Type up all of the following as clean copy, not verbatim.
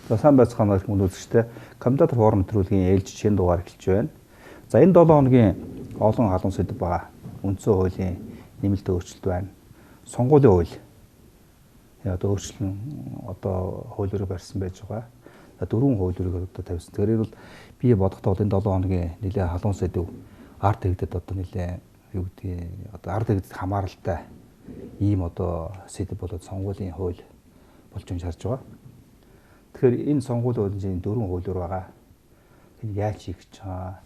За сайн байцгаана уу хүмүүс үзэгчдээ. Комментатор форум нэвтрүүлгийн ээлж шинэ дугаар эхэлж байна. За энэ 7 хоногийн олон халуун сэдэв байгаа. Үндсэн хуулийн нэмэлт өөрчлөлт байна. Сонгуулийн хууль одоо өөрчлөн одоо хууль руу барьсан байж байгаа. За дөрвөн хууль руу одоо тавьсан. Тэгэхээр энэ бол би бодохдоо бол энэ 7 хоногийн нэлээд халуун сэдэв ард иргэдэд одоо нэлээд юу гэдгийг одоо ард иргэдэд хамааралтай ийм одоо сэдэв болоод сонгуулийн хууль болж юм харж байгаа. Тэгэхээр энэ сонгуулийн хуулийн дөрвөн хуулиур байгаа. Энэ яаж хийх гэж байгаа,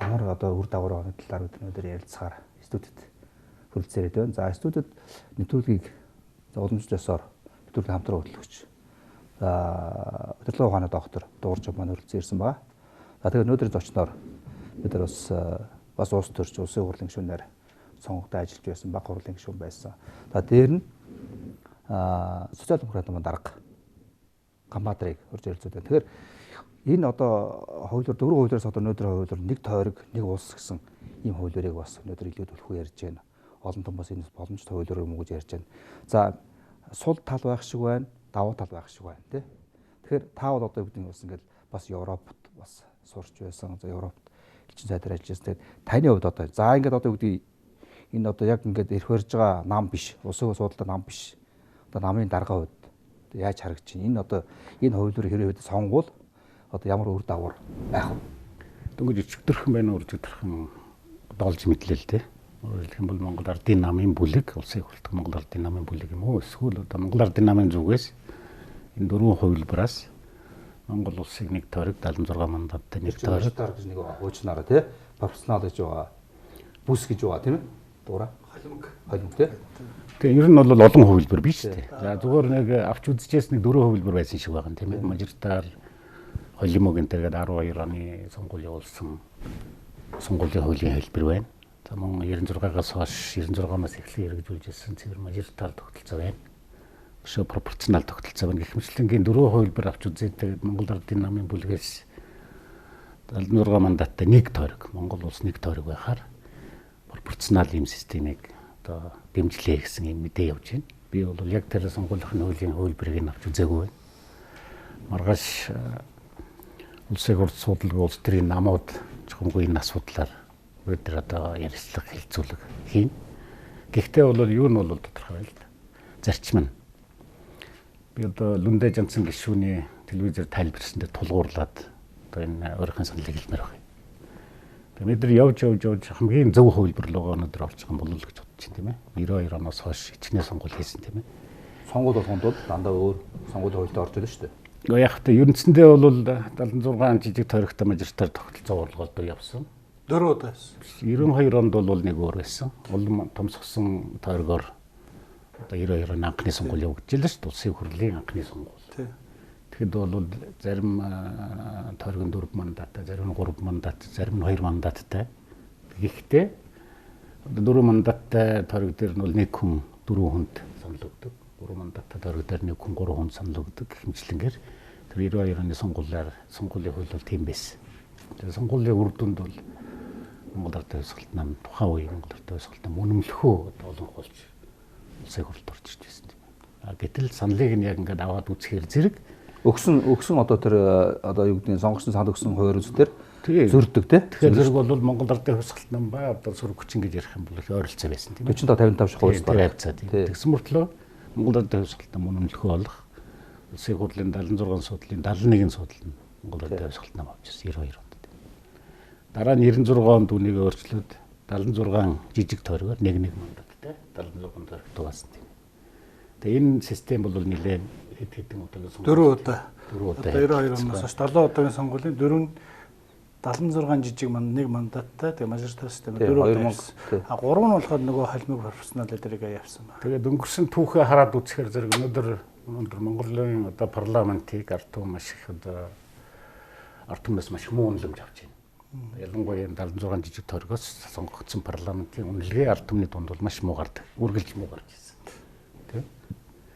ямар одоо үр дагавар байгаа талаар бид өнөөдөр ярилцахаар студид хүрэлцээрээд байна. За студид нэвтрүүлгийг уламжлал ёсоор нэвтрүүлгийн хамтран хөтлөгч за удирдлага ухааны доктор Дуурж маань хүрэлцэн ирсэн байгаа. За тэгэхээр өнөөдөр зочноор бид нар бас улс төрч улсын хурлын гишүүнээр сонгогдсон ажиллаж байсан, баг хурлын гишүүн байсан. За дээр нь социал демократ дарга Ганбаатарыг урьж ярилцаад байна. Тэгэхээр энэ одоо хуулиур дөрвөн хуулиураас одоо өнөөдөр хуулиур нэг тойрог, нэг улс гэсэн ийм хуулиурыг бас өнөөдөр илүү түлхүү ярьж байна. Олон том бас энэ боломжтой хуулиур юм уу гэж ярьж байна. За сул тал байх шиг байна, давуу тал байх шиг байна, тий. Тэгэхээр та бол одоо юу гэдэг нь бас ингээл бас Европт бас сурч байсан, за Европт элчин сайдаар ажиллаж байсан. Тэгэхээр таны хувьд одоо за ингээд одоо юу гэдэг энэ одоо яг ингээд эрх барьж байгаа нам биш, улсын судалтай нам биш. Одоо намын даргын хувьд яаж харагдаж байна? Энэ одоо энэ хуулиур хэрэг үед сонгуул одоо ямар үр дагавар байх вэ? Дөнгөж өчигдөрхөн байна уу, өчигдөрхөн долж мэдлээ л дээ. Өөрөөр хэлэх юм бол Монгол Ардын намын бүлэг, улсын хурлын Монгол Ардын намын бүлэг юм уу? Эсвэл одоо Монгол Ардын намын зүгээс энэ дөрвөн хувилбараас Монгол улсыг нэг тойрог 76 мандаттай нэг тойрог гэж нэг хуучнаараа тий профессионал гэж байгаа. Бүс гэж байгаа тийм ээ? Дуура. Холимог тий. Тэгээ ер нь бол олон хувилбар биш үү? За зүгээр нэг авч үзчихээс нэг дөрвөн хувилбар байсан шиг байгаа юм тийм ээ. Мажоритар холимог энэ төргээд 12 оны сонгуул явуулсан сонгуулийн хуулийн хэлбэр байна. За мөн 96-аас хойш 96-наас эхлэн хэрэгжүүлжсэн цэвэр мажоритар тогтолцоо байна. Өшөө пропорционал тогтолцоо байна. Гэх мэтлэнгийн дөрвөн хувилбар авч үзээд тэгээд Монгол Ардын намын бүлгээс 76 мандаттай нэг тойрог, Монгол улс нэг тойрог байхаар пропорционал ийм системийг одоо дэмжлээ гэсэн юм мэдээ явж байна. Би бол яг тэр сонгуулийн хуулийн хувилбарыг нь авч үзээгүй байна. Маргааш улсын хурд судалгаа улс төрийн намууд чухамгүй энэ асуудлаар бид нар одоо ярилцлага хэлцүүлэг хийн. Гэхдээ бол юу нь бол тодорхой байна л да. Зарчим нь. Би одоо Лүндэ Жанцсан гишүүний телевизээр тайлбарсан дээр тулгуурлаад одоо энэ өөрийнхөө саналыг хэлмээр байна. Бид нар явж хамгийн зөв хувилбар руугаа өнөөдөр орж байгаа юм болов уу гэж бодож байна тийм ээ. 92 оноос хойш ичнээ сонгуул хийсэн тийм ээ. Сонгуул болгонд бол дандаа өөр сонгуулийн хуульд орж ирнэ шүү дээ. Гэхдээ яг та ерөнцөндөө бол 76 жижиг тойрогтой мажоритар тогтолцоо орлогод явсан. Дөрөв удаа байсан. 92 онд бол нэг өөр байсан. Улам томсгосон тойргоор одоо 92 оны анхны сонгуул явагдчихлаа шүү дээ. Улсын хурлын анхны сонгуул. Тий. Тэгэхэд бол зарим тойрог нь 4 мандаттай, зарим нь 3 мандат, зарим нь 2 мандаттай. Гэхдээ одоо 4 мандаттай тойрог дээр нь бол нэг хүн 4 хүнд санал өгдөг. 3 мандаттай тойрог дээр нэг хүн 3 хүнд санал өгдөг гэх мэтчилэнгээр тэр 92 оны сонгуулиар сонгуулийн хууль бол тийм байсан. Тэр сонгуулийн үр дүнд бол Монгол Ардын хувьсгалт нам тухайн үеийн Монгол Ардын хувьсгалт нам үнэмлэхүү одоо олон хуульч улсын хурлд орж ирж байсан юм. А гэтэл саналыг нь яг ингээд аваад үзэхээр зэрэг өгсөн одоо тэр одоо юу гэдгийг сонгогчдын санал өгсөн хуваар үзтэр зөрдөг тий. Тэгэхээр зэрэг бол Монгол Ардын хувьсгалт нам ба одоо сөрөг хүчин гэж ярих юм бол их ойролцоо байсан тийм ээ. 45 55 хувьд хавцаа тийм. Тэгсэн мөртлөө Монгол Ардын хувьсгалт нам үнэмлэхүү болох улсын хурлын 76 суудлын 71 суудлын Монгол Ардын хувьсгалт нам авч ирсэн 92 онд тийм. Дараа нь 96 онд үүнийг өөрчлөөд 76 жижиг тойрогоор нэг мандаттай 76 тойрог дугаасан тийм. Тэгээ энэ систем бол нэлээд хэд хэдэн удаагийн сонгуул. Дөрөв удаа. 92 оноос хойш 7 удаагийн сонгуулийн дөрөв 76 жижиг нэг мандаттай тэгээ мажоритар систем дөрөв удаа. А гурав нь болохоор нөгөө холимог профессионал эдрийг явсан байна. Тэгээд өнгөрсөн түүхээ хараад үзэхээр зэрэг өнөөдөр Монголын одоо парламентыг ард түмэн маш их одоо ард түмнээс маш их муу үнэлэмж авч байна. Ялангуяа 76 жижиг тойргоос сонгогдсон парламентын үнэлгээ ард түмний дунд бол маш муу гардаг. Үргэлж муу гарч ирсэн.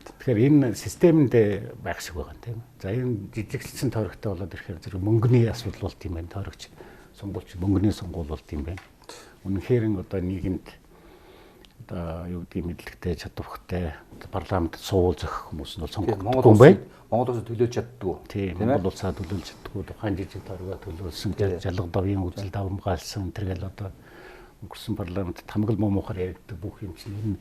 Тэгэхээр энэ системэнд байх шиг байгаа юм тийм. За энэ жижиглсэн тойрогтой болоод ирэхээр зэрэг мөнгөний асуудал болт юм байна. Тойрогч сонгуульч мөнгөний сонгуул болт юм байна. Үнэхээр нь одоо нийгэмд Одоо юу гэдгийг мэдлэгтэй, чадвартай парламентд суул зохих хүмүүс нь бол сонгогдохгүй юм байна. Монгол улсад төлөөлж чаддгүй. Тийм, Монгол улсаа төлөөлж чаддгүй. Тухайн жижиг тойргоо төлөөлсөн, жалга давын үзэл давамгаалсан тэргээл одоо өнгөрсөн парламентд хамаг муу муухаар яригддаг бүх юм чинь энэ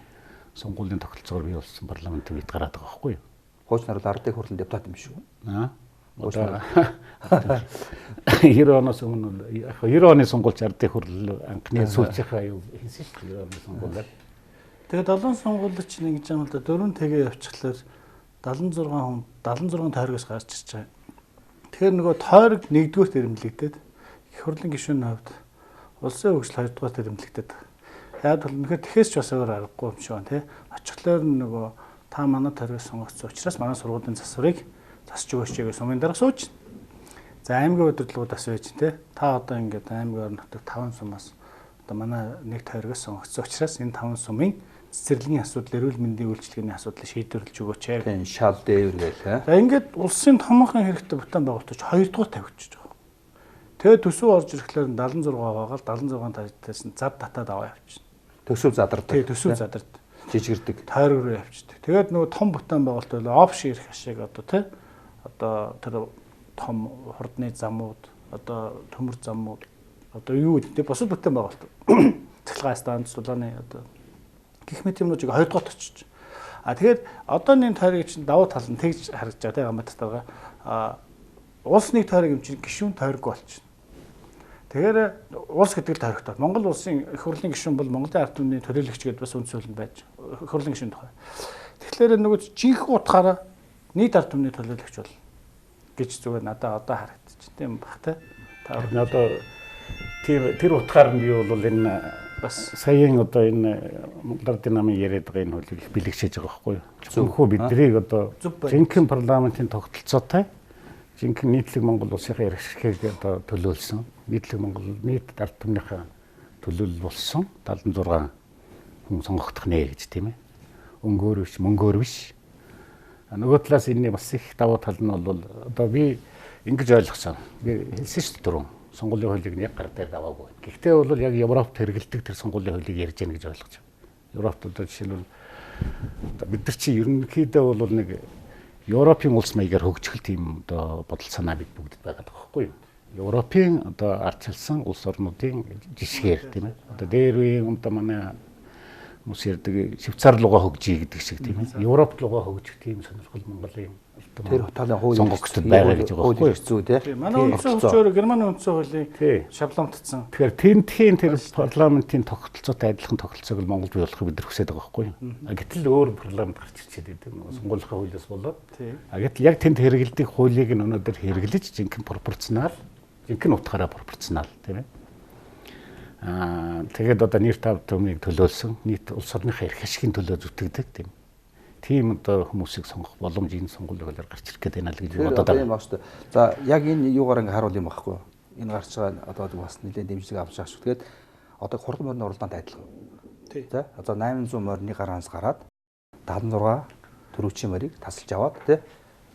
сонгуулийн тогтолцоогоор бий болсон парламентын үед гараад байгаа байхгүй юу? Хуучнаар бол ардын хурлын депутат юм шүү. Аа. Одоо 90 оноос өмнө яг 90 оны сонгуульч ардын хурл анхны сүүлчийнхээ юу хийсэн шүү дээ 90 оны сонгуулиар. Тэгээд 7 сонгуульч нэг гэж юм л да 4 тэгээ явчихлаар 76 хүн 76 тойрогоос гарч ирж байгаа. Тэгэхээр нөгөө тойрог нэгдүгüрт эрэмблэгдээд их хурлын гишүүний хувьд улсын хөгжил хоёрдугаарт эрэмблэгдээд. Яг бол үнэхээр тэхээс ч бас өөр аргагүй юм шиг байна тий. Очихлоор нөгөө та манай тойрогоос сонгогдсон учраас манай сургуулийн засварыг засч өгөөч гэж сумын дарга сууж. За аймгийн удирдлагууд бас байж тий. Та одоо ингээд аймгийн орон нутаг 5 сумаас одоо манай нэг тойрогоос сонгогдсон учраас энэ 5 сумын цэцэрлэгийн асуудал, эрүүл мэндийн үйлчилгээний асуудлыг шийдвэрлэж өгөөч. Тийм, шал дээвэр гээл. За ингээд улсын томоохон хэрэгтэй бүтээн байгуулалт хоёрдугаар тавигдчихж байгаа. Тэгээд төсөв орж ирэхлээр 76 байгаа л 76 тайтаас нь зад татаад аваа явчихна. Төсөв задардаг. Тийм, төсөв задардаг. Жижигэрдэг. Тойрог руу явчихдаг. Тэгээд нөгөө том бүтээн байгуулалт бол офш ирэх ашиг одоо тий одоо тэр том хурдны замууд, одоо төмөр замууд, одоо юу гэдэг бусад бүтээн байгуулалт. Цахилгаан станц, сулааны одоо гэх мэт юмнууд хоёрдугаар очиж. А тэгэхээр одооны тойрог чинь давуу тал нь тэгж харагдаж байгаа тийм Ганбаатар дарга. А улс нэг тойрог юм чинь гишүүн тойроггүй болчихно. Тэгэхээр улс гэдэг л тойрогтой. Монгол улсын их хурлын гишүүн бол Монголын ард түмний төлөөлөгч гэдээ бас үнд суурь нь байж. Их хурлын гишүүн тухай. Тэгэхээр нөгөө жинхэнэ утгаараа нийт ард түмний төлөөлөгч бол гэж зүгээр надад одоо харагдчих тийм бах те. Та одоо тийм тэр утгаар нь би бол энэ бас саяын одоо энэ Монгол Ардын намын яриад байгаа энэ хуулийг их бэлэгшээж байгаа байхгүй юу? Зөвхөн биднийг одоо жинхэнэ парламентын тогтолцоотой жинхэнэ нийтлэг Монгол улсынхаа эрхийг одоо төлөөлсөн, нийтлэг Монгол нийт ард түмнийхээ төлөөлөл болсон 76 хүн сонгогдох нэ гэж тийм ээ. Өнгөөр биш, мөнгөөр биш. Нөгөө талаас энэний бас их давуу тал нь бол одоо би ингэж ойлгосон. Би хэлсэн шүү дээ түрүүн. Сонгуулийн хуулийг яг гар дээр даваагүй. Гэхдээ бол яг Европт хэрэгэлдэг тэр сонгуулийн хуулийг ярьж яах гэж ойлгож байна. Европт одоо жишээлбэл бид нар чи ерөнхийдөө бол нэг Европын улс маягаар хөгжих тийм одоо бодол санаа бид бүгдэд байгаа байхгүй юу? Европын одоо ардчилсан улс орнуудын жишгээр тийм ээ. Одоо дээр үеийн одоо манай хүмүүс ярьдаг Швейцар руугаа хөгжиё гэдэг шиг тийм ээ. Европ руугаа хөгжих тийм сонирхол Монголын тэр талын хууль сонгогчдод байгаа гэж байгаа байхгүй юу? Зүү тий. Манай үндсэн хууль өөр Германы үндсэн хуулийг шаблонтцсан. Тэгэхээр тентхийн тэр парламентын тогтолцоотой адилхан тогтолцоог л Монголд бий болохыг бид нар хүсэж байгаа байхгүй юу? Гэтэл өөр парламент гарч ирчээд байдаг. Сонгуулийн хуулиас болоод. Гэтэл яг тэнд хэрэгэлдэг хуулийг нь өнөөдөр хэрэглэж жинхэнэ пропорционал, жинхэнэ утгаараа пропорционал тийм ээ. Тэгээд одоо нэр тав түмнийг төлөөлсөн нийт улс орныхаа эрх ашигын төлөө зүтгэдэг тийм. Тийм одоо хүмүүсийг сонгох боломж энэ сонгуулийн хуулиар гарч ирэх гээд байна л гэж бодоод байгаа юм байна шүү дээ. За яг энэ юугаар ингэ харуул юм байхгүй юу? Энэ гарч байгаа одоо бас нэлээд дэмжлэг авч байгаа шүү. Тэгээд одоо хурдан морины уралдаантай адилхан. Тий. За одоо 800 морины гараанаас гараад 76 төрөвчийн морийг тасалж аваад тий.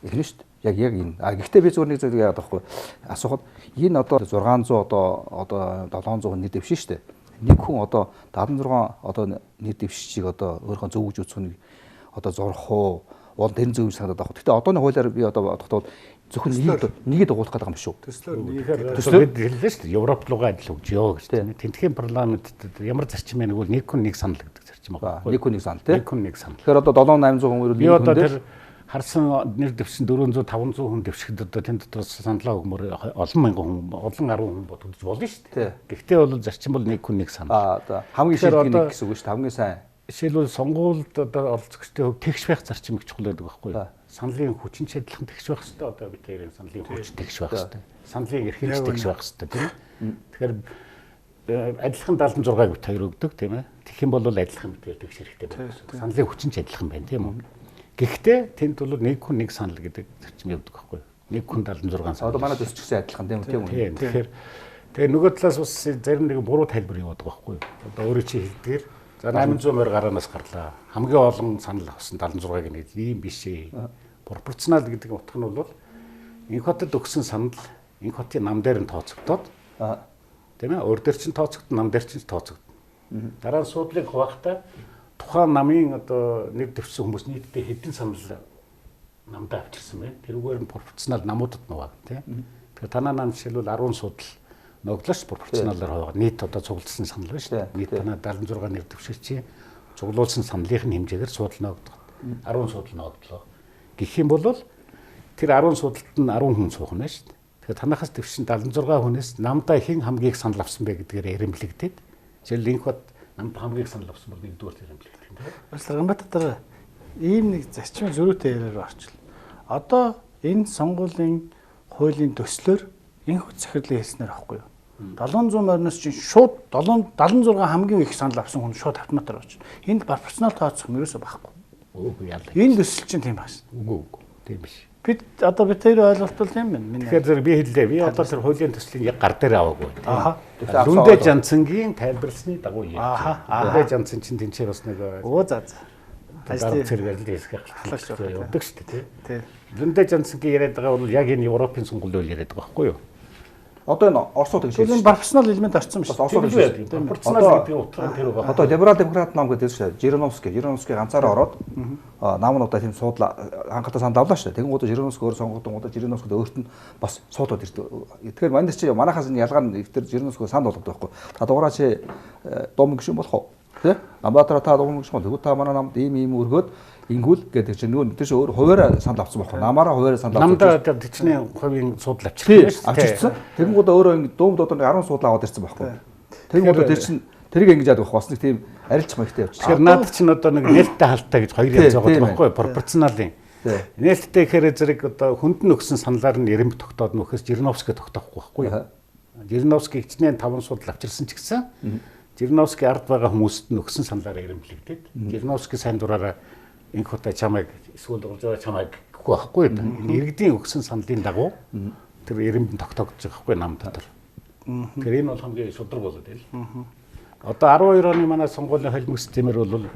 Эхнэ шүү дээ. Яг энэ. А гэхдээ би зүгээр нэг зүйл яагаад байхгүй асуухад энэ одоо 600 одоо 700 нэр дэвшин шүү дээ. Нэг хүн одоо 76 одоо нэр дэвшчийг одоо өөрийнхөө зөв гэж үзэх нэг одоо зурх уу уул тэр зөв гэж санагдаад байна. Гэхдээ одооны хуулиар би одоо бодохдоо зөвхөн нэгийг дугуулах гэдэг юм шүү. Төслөөр төслөөр хэллээ шүү дээ. Европ руугаа адил хөгжиё гэж тийм. Тентхийн парламентд ямар зарчим бэ гэвэл нэг хүн нэг санал гэдэг зарчим байгаа. Нэг хүн нэг санал тийм. Нэг хүн нэг санал. Тэгэхээр одоо 7 800 хүн өрөө би одоо тэр харсан нэр дэвшин 400 500 хүн дэвшихэд одоо тэн дотроос саналаа өгмөр олон мянган хүн, олон 10 хүн бодогдож болно шүү дээ. Гэхдээ бол зарчим бол нэг хүн нэг санал. Аа хамгийн шилдэг нэг гэсэн үг шүү дээ. Хамгийн сайн. Жишээлбэл сонгуульд одоо оролцогчдын хувьд тэгш байх зарчим их чухал байдаг байхгүй юу? Саналын хүчин чадлах тэгш байх хэрэгтэй. Одоо бид хоёрын саналын хүч тэгш байх хэрэгтэй. Саналын эрх нь тэгш байх хэрэгтэй тийм ээ. Тэгэхээр адилхан 76-ыг бид хоёр өгдөг тийм ээ. Тэгэх юм бол адилхан бид хоёр тэгш хэрэгтэй байна. Саналын хүчин ч адилхан байна тийм үү? Гэхдээ тэнд бол нэг хүн нэг санал гэдэг зарчим явдаг байхгүй юу? Нэг хүн 76 санал. Одоо манай төсч гэсэн адилхан тийм үү? Тийм. Тэгэхээр тэгээ нөгөө талаас бас зарим нэгэн буруу тайлбар яваад байгаа байхгүй юу? Одоо өөрөө чи хэлдгээр за 800 морь гараанаас гарлаа. Хамгийн олон санал авсан 76-ыг нэг ийм биш ээ. Пропорционал гэдэг утга нь бол энэ хотод өгсөн санал энэ хотын нам дээр нь тооцогдоод тийм ээ? Өөр дээр чинь тооцогдно, нам дээр чинь тооцогдно. Дараа нь суудлыг хувахдаа тухайн намын одоо нэр дэвшсэн хүмүүс нийтдээ хэдэн санал намдаа авчирсан бэ? Тэрүүгээр нь пропорционал намуудад нувааг тийм. Тэгэхээр танаа нам жишээлбэл 10 суудал ногдлооч пропорционалаар хуваагаад нийт одоо цугласан санал байна шүү дээ. Нийт танаа 76 нэр дэвшигчийн цуглуулсан саналын хэмжээгээр суудал ногдох. 10 суудал ногдлоо. Гэх юм бол тэр 10 суудалд нь 10 хүн суух нь шүү дээ. Тэгэхээр танахаас дэвшин 76 хүнээс намдаа хэн хамгийн их санал авсан бэ гэдгээр эрэмблэгдээд жишээл Инхбат намд хамгийн их санал авсан бол нэгдүгээр эрэмблэгдэх юм тийм. Баярлалаа. Ганбаатар ийм нэг зарчим зөрүүтэй яриаар орчлоо. Одоо энэ сонгуулийн хуулийн төслөөр энхүү захирлын хэлснээр аахгүй юу? 700 морноос чинь шууд 76 хамгийн их санал авсан хүн шууд автоматар очно. Энд пропорционал тооцох юм ерөөсөө байхгүй. Үгүй яалаа. Энэ төсөл чинь тийм байна. Үгүй үгүй. Тийм биш. Бид одоо бид тэр ойлголт бол тийм байна. Миний Тэгэхээр зэрэг би хэллээ. Би одоо тэр хуулийн төслийг яг гар дээр аваагүй. Аха. Лүндэ Жанцангийн тайлбарласны дагуу ярьж. Аха. Лүндэ Жанцан чинь тэнцээ бас нэг Өө за за. дарга зэрэг ажил хийх халаач явдаг шүү дээ, тий. Лүндэ Жанцангийн яриад байгаа бол яг энэ Европын сонгуулийн хууль яриад байгаа байхгүй юу? Одоо энэ Оросууд ингэж хэлсэн. Пропорционал элемент орсон биш. Оросууд ингэж хэлсэн. Пропорционал гэдэг утга нь тэр байгаа. Одоо либерал демократ нам гэдэг шүү дээ. Жириновский, Жириновский ганцаараа ороод нам нь одоо тийм суудлаа хангалттай санд авлаа шүү дээ. Тэгэнгүүт Жириновский өөр сонгогдсон, Жириновский өөрт нь бас суудлууд ирдэг. Тэгэхээр манай чи манайхаас энэ ялгаа нь тэр Жириновский санд болгодог байхгүй. Та дугаараа чи дум гişүн болох уу? Тэ? Намбаатара та дум гişүн бол. Тэгвэл та манай намд ийм ийм өргөөд ингүүл гэдэг чинь нөгөө тэр чинь өөр хуваараа санал авсан байхгүй. Намаараа хуваараа санал авсан. Намдаа 40% суудал авчирсан шүү дээ. Авчирсан. Тэгэнгүүт өөрөө ингэ дуумд одоо 10 суудал аваад ирсэн байхгүй. Тэгэнгүүт тэр чинь тэрийг ингэж яадаг байхгүй. Бас нэг тийм арилж маягтай явчих. Тэгэхээр наад чинь одоо нэг нээлттэй халтай гэж хоёр янз байгаа байхгүй. Пропорционалын. Нээлттэй гэхээр зэрэг одоо хүнд нь өгсөн саналаар нь эрэмб тогтоод нөхөс Жириновский тогтоохгүй байхгүй. Жириновский хичнээн 5 суудал авчирсан ч гэсэн Жириновский ард байгаа хүмүүст нь өгсөн саналаар эрэмблэгдээд Жириновский сайн дураараа Инхбат чамайг эсвэл Уржаа чамайг гэхгүй байхгүй юу? Энэ иргэдийн өгсөн саналын дагуу тэр эрэмб тогтоогдож байгаа байхгүй нам дотор. Тэгэхээр энэ бол хамгийн шударга болоод байна. Одоо 12 оны манай сонгуулийн холимог системээр бол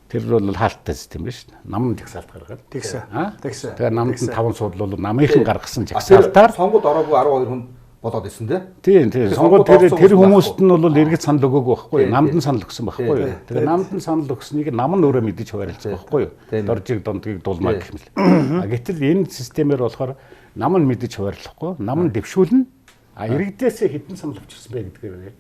тэр бол хаалттай систем биш. Нам нь жагсаалт гаргаад. Тэгсэн. Тэгсэн. Тэгээ намд нь 5 суудал бол намынхан гаргасан жагсаалтаар сонгууд ороогүй 12 хүн болоод исэн тий. Тийм тийм. Сонгуул тэр хүмүүст нь бол иргэд санал өгөөгүй байхгүй юу? Намд нь санал өгсөн байхгүй юу? Тэгээ намд нь санал өгснийг нам нь өөрөө мэдэж хуваарлцсан байхгүй юу? Доржиг, дондгийг, дулмаа гэх мэт. А гэтэл энэ системээр болохоор нам нь мэдэж хуваарлахгүй, нам нь дэвшүүлнэ. А иргэдээсээ хэдэн санал авчирсан бэ гэдгээр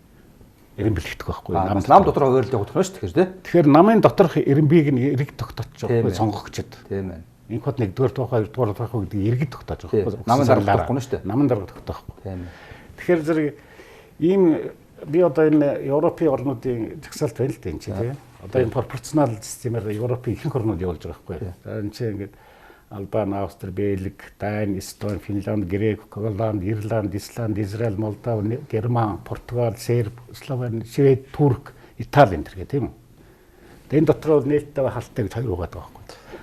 эрэмбэлэгдэх байхгүй юу? Нам дотор хуваарлт явагдах нь шүү дээ тэгэхээр тий. Тэгэхээр намын доторх эрэмбийг нь иргэд тогтоож байгаа байхгүй сонгогчд. Тийм ээ. Инхбат нэгдүгээр туухай, хоёрдугаар туухай гэдэг иргэд тогтоож байгаа байхгүй. Намын дарга тогтоохгүй нь шүү дээ. Намын дарга тогтоохгүй. Тийм ээ. Тэгэхээр зэрэг ийм би одоо энэ Европын орнуудын жагсаалт байна л да энэ чи тий. Одоо энэ пропорционал системээр Европын ихэнх орнууд явуулж байгаа байхгүй. За энэ чи ингээд Албани, Австри, Бельги, Дани, Эстон, Финланд, Грек, Голланд, Ирланд, Исланд, Израиль, Молдав, Герман, Португал, Серб, Словени, Швед, Турк, Итали энэ төр гэх тийм үү. Тэгээ энэ дотор бол нээлттэй хаалттай гэж хоёр угаад байгаа байхгүй.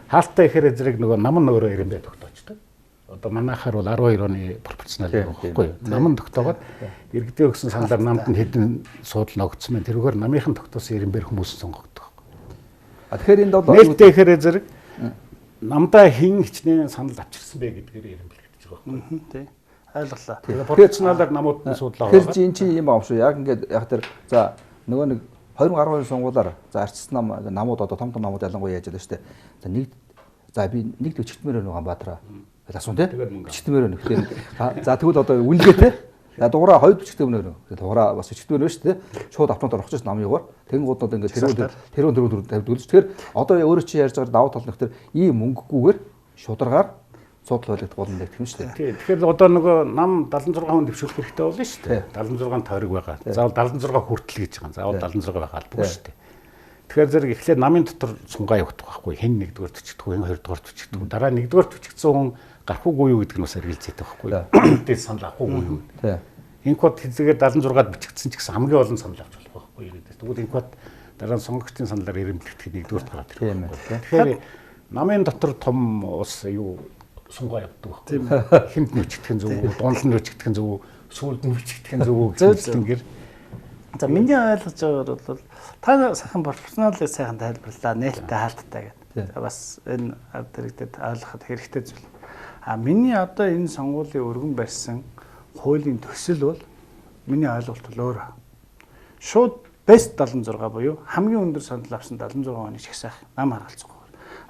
Хаалттай гэхээр зэрэг нөгөө нам нь өөрөө эрэмбэ тогтоочтой. Одоо манайхаар бол 12 оны пропорционал байхгүй юу? Нам нь тогтоогоод иргэдээ өгсөн саналаар намд нь хэдэн суудал ногдсон байна. Тэрүүгээр намынхан тогтоосон эрэмбээр хүмүүс сонгогддог байхгүй. А тэгэхээр энд бол нээлттэй гэхээр зэрэг намдаа хэн хичнээн санал авчирсан бэ гэдгээр эрэмбэлэгдэж байгаа байхгүй. Тий. Ойлголоо. Тэгээ пропорционалаар намууд нь суудлаа аваад. Тэгэхээр чи энэ чинь юм аав шүү. Яг ингээд яг тэр за нөгөө нэг 2012 сонгуулаар за арчс нам намууд одоо том том намууд ялангуяа яаж ялаа шүү дээ. За нэг за би нэг төчгтмээр байна Ганбаатараа. Асуун тий. Бичгтмээр байна. Тэгэхээр за тэгвэл одоо үнэлгээ тий. За дугаараа хоёр бичгтмээр байна. Дугаараа бас бичгтмээр байна шүү дээ. Шууд автомат орох чинь намын югаар. Тэнгууд одоо ингээд тэрүүн тэрүүн тавьдаг л. Тэгэхээр одоо өөрөө чи ярьж байгаа давуу тал нөх тэр ийм мөнгөгүйгээр шударгаар суудал хойлогдох болно гэх юм шүү дээ. Тий. Тэгэхээр одоо нөгөө нам 76 хүн дэвшүүлэх хэрэгтэй болно шүү дээ. 76 тойрог байгаа. Заавал 76 хүртэл гэж байгаа. Заавал 76 байгаа албагүй шүү дээ. Тэгэхээр зэрэг эхлээд намын дотор сунгаа явагдах байхгүй. Хэн нэгдүгээр төчөгдөх, хэн хоёрдугаар төчөгдөх. Дараа нэгдүгээр төчөгдсөн хүн гарах уугүй юу гэдэг нь бас эргэлзээтэй байхгүй. Иргэдээс санал авах уугүй юу. Тий. Инхбат хэзээгээр 76-ад бичигдсэн ч гэсэн хамгийн олон санал авч болох байхгүй иргэдээс. Тэгвэл Инхбат дараа нь сонгогчдын саналаар эрэмблэгдэхэд нэгдүгээрт гараад ирэх. Тийм ээ. Тэгэхээр намын дотор том ус юу сунгаа явдаг байхгүй. Эхэнд нь өчигдэх нь зөв үү, дундал нь өчигдэх нь зөв үү, сүүлд нь өчигдэх нь зөв үү гэх мэтээр. За миний ойлгож байгаагаар бол та сайхан пропорционалыг сайхан тайлбарлаа, нээлттэй хаалттай гэдэг. Бас энэ ард иргэдэд ойлгоход хэрэгтэй зүйл. А миний одоо энэ сонгуулийн өргөн барьсан хуулийн төсөл бол миний ойлголт бол өөр. Шууд Best 76 буюу хамгийн өндөр санал авсан 76 оны жагсаах нам харгалзахгүй.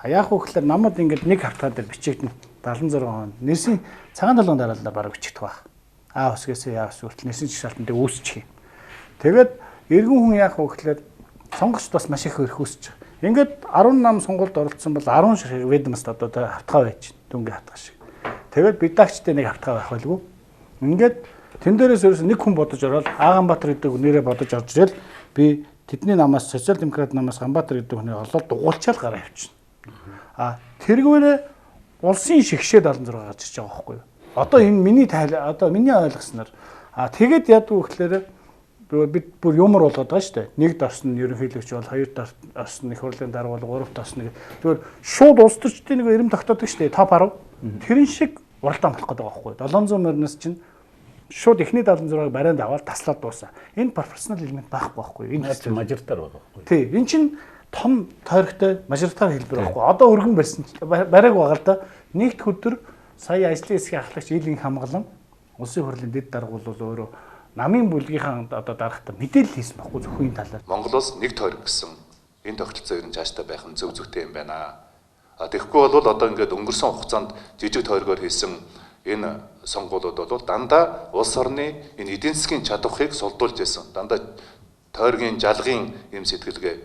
А яг уу гэхээр намууд ингээд нэг хавтгаа дээр бичигдэнэ 76 он. Нэрсийн цагаан толгойн дараалал бараг бичигдэх байх. А хэсгээс яа хэсэг хүртэл нэрсийн жагсаалтан дээр үүсчих юм. Тэгээд эргэн хүн яах вэ гэхээр сонгогчд бас маш их эрх үүсэж байгаа. Ингээд 10 нам сонгуульд оролцсон бол 10 ширхэг ведомст одоо хавтгаа байж дүнгийн хавтгаа шиг. Тэгээд редакцтэй нэг хавтгаа байх байлгүй. Ингээд тэн дээрээс ерөөс нэг хүн бодож ороод Ааганбаатар гэдэг нэрээ бодож орж ирэл би тэдний намаас социал демократ намаас Ганбаатар гэдэг хүний олоод дугуулчаал гараа явчихна. А тэргүүрээ улсын шигшээ 76 гарч ирж байгаа байхгүй юу? Одоо энэ миний одоо миний ойлгосноор а тэгэд ядгүй гэхлээр бид бүр юмар болгоод байгаа шүү дээ. Нэгд орсон нь ерөнхийлөгч бол, хоёрт орсон нь их хурлын дарга бол, гуравт орсон нь зүгээр шууд улс төрчдийн нэг эрэм тогтоодог шүү дээ. Топ 10. Тэрэн шиг уралдаан болох гэдэг байгаа байхгүй юу? 700 морноос чинь шууд эхний 76-ыг барианд аваад таслаад дуусаа. Энэ пропорционал элемент байхгүй байхгүй юу? Энэ чинь мажоритар байгаа байхгүй юу? Тий. Энэ чинь том тойрогтой мажоритар хэлбэр байхгүй. Одоо өргөн барьсан бариаг байгаа л да. Нэгд өдөр сая ажлын хэсгийн ахлагч Илийн хамгаалан улсын хурлын дэд дарга бол өөрөө намын бүлгийнхаа одоо даргатай мэдээлэл хийсэн байхгүй зөвхөн энэ талаар. Монгол улс нэг тойрог гэсэн энэ тогтолцоо ер нь цаашдаа байх нь зөв зөвтэй юм байна. А тэгэхгүй бол одоо ингээд өнгөрсөн хугацаанд жижиг тойргоор хийсэн энэ сонгуулиуд бол дандаа улс орны энэ эдийн засгийн чадварыг сулдуулж байсан. Дандаа тойргийн жалгын юм сэтгэлгээ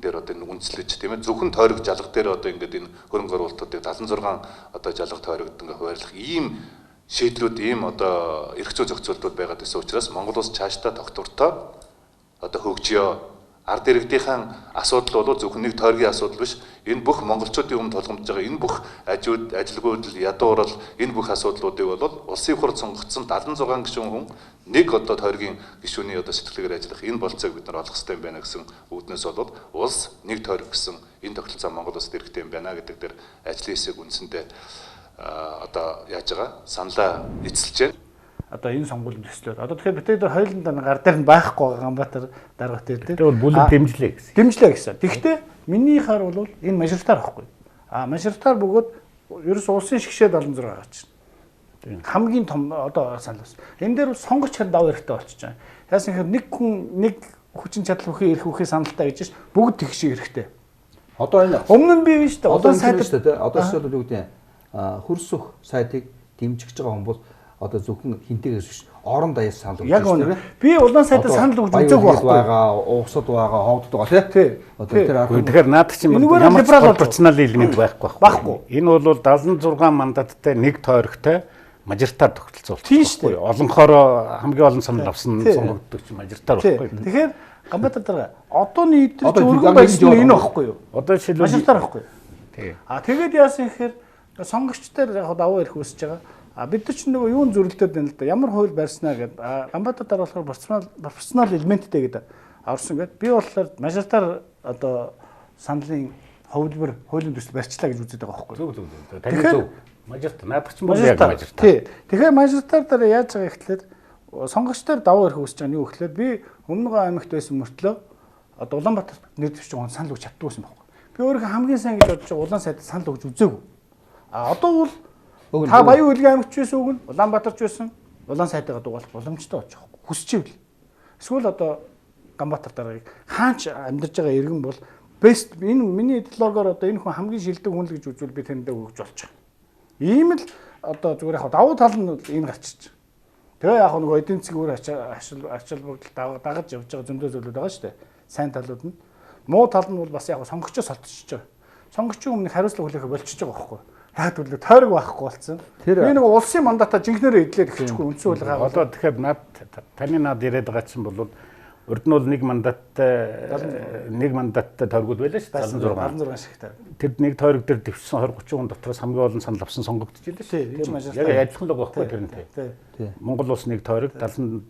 дээр одоо энэ үндэслэж тийм ээ зөвхөн тойрог жалга дээр одоо ингээд энэ хөрөнгө оруулалтуудыг 76 одоо жалга тойрогд ингээд хуваарлах ийм шийдлүүд ийм одоо эрх зүйн зохицуултууд байгаад байсан учраас Монгол улс цаашдаа тогтвортой одоо хөгжиё. Ард иргэдийнхэн асуудал бол зөвхөн нэг тойргийн асуудал биш. Энэ бүх монголчуудын өмнө тулгамдж байгаа энэ бүх ажиуд, ажилгүйдэл, ядуурал энэ бүх асуудлуудыг бол улсын хурлд сонгогдсон 76 гишүүн хүн нэг одоо тойргийн гишүүний одоо сэтгэлгээр ажиллах энэ болцоог бид нар олох хэрэгтэй юм байна гэсэн үүднээс бол улс нэг тойрог гэсэн энэ тогтолцоо Монгол улсад хэрэгтэй юм байна гэдэг дээр ажлын хэсэг үндсэндээ одоо яаж байгаа саналаа эцэлж байна. Одоо энэ сонгуулийн төслөөр. Одоо тэгэхээр бид тэр хоёуланд гар дээр нь байхгүй байгаа Ганбаатар дарга дээр тийм. Тэр бол бүлэг дэмжлээ гэсэн. Дэмжлээ гэсэн. Тэгэхдээ миний хар бол энэ мажоритар байхгүй. А мажоритар бөгөөд ерөөс улсын шгшээ 76 гарч байна. Хамгийн том одоо санал бас. Энэ дээр сонгогч харин даваа хэрэгтэй болчихж байгаа. Яасан гэхээр нэг хүн нэг хүчин чадал бүхий эрх бүхий саналтай гэж ш бүгд тэгш хэрэгтэй. Одоо энэ өмнө нь бий шүү дээ. Одоо сайд шүү дээ. Одоо жишээлбэл юу гэдэг нь хөрсөх сайтыг дэмжиж байгаа хүн бол одоо зөвхөн хинтэйгээс биш орон даяар санал өгч байна. Би улаан сайдад санал өгч үзээгүй байхгүй. Байгаа, уусад байгаа, ховдод байгаа тий. Одоо тэр тэгэхээр наадах чинь ямар пропорционал элемент байхгүй байхгүй. Энэ бол 76 мандаттай нэг тойрогтой мажоритар тогтолцоо болчих. Тийм шүү дээ. Олонхороо хамгийн олон санал авсан сонгогддог чинь мажоритар байхгүй. Тэгэхээр Ганбаатар дарга одооны эдгээр чинь өргөн байсан нь энэ байхгүй юу? Одоо жишээлбэл мажоритар байхгүй. Тий. А тэгээд яасан гэхээр сонгогчдоор яг давуу эрх үүсэж байгаа. А бид нар ч нөгөө юун зөрөлдөд байна л да. Ямар хууль барьснаа гэдэг. Ганбаатар дараа болохоор пропорционал элементтэй гэдэг орсон гэдэг. Би болохоор мажоритар одоо саналын хувилбар хуулийн төсөл барьчлаа гэж үздэг байгаа байхгүй. Зөв зөв зөв. Таны зөв. Мажоритар наадах чинь бол яг мажоритар. Тий. Тэгэхээр мажоритар дараа яаж байгаа гэхлээр сонгогчдоор давуу эрх үүсэж байгаа нь юу гэхлээр би Өмнөгөө аймагт байсан мөртлөө одоо Улаанбаатар нэр дэвшиж байгаа санал өгч чаддгүй байсан байхгүй. Би өөрийнхөө хамгийн сайн гэж бодож байгаа улаан сайдад санал өгч үзээгүй. А одоо бол та Баян Үйлгийн аймагч байсан үг нь Улаанбаатарч байсан улаан сайтайгаа дугаалах боломжтой болж байгаа байхгүй. Хүсчихвэл. Эсвэл одоо Ганбаатар даргаыг хаач амьдарч байгаа иргэн бол best энэ миний идеологоор одоо энэ хүн хамгийн шилдэг хүн л гэж үзвэл би тэрэндээ өгч болж байгаа. Ийм л одоо зүгээр яг давуу тал нь энэ гарчиж. Тэгээ яг нөгөө эдийн засгийн үр ачаал бүгдэл дагаж явж байгаа зөндөө зүйлүүд байгаа шүү дээ. Сайн талууд нь. Муу тал нь бол бас яг сонгогчоо солтчихж байгаа. Сонгогчийн өмнө хариуцлага хүлээхэ болчихж байгаа байхгүй. Яг түлээ тойрог байхгүй болсон. Би нэг улсын мандатаа жинхнэрээ эдлээд эхэлчихгүй үндсэн хуулийг одоо тэгэхээр над таны над яриад байгаа чинь бол урд нь бол нэг мандаттай тойргууд байлаа шүү дээ. 76 шигтэй. Тэр нэг тойрог дээр дэвшсэн 20 30 хүн дотроос хамгийн олон санал авсан сонгогдож илээ шүү дээ. Яг адилхан л байгаа байхгүй тэрнтэй. Монгол улс нэг тойрог 76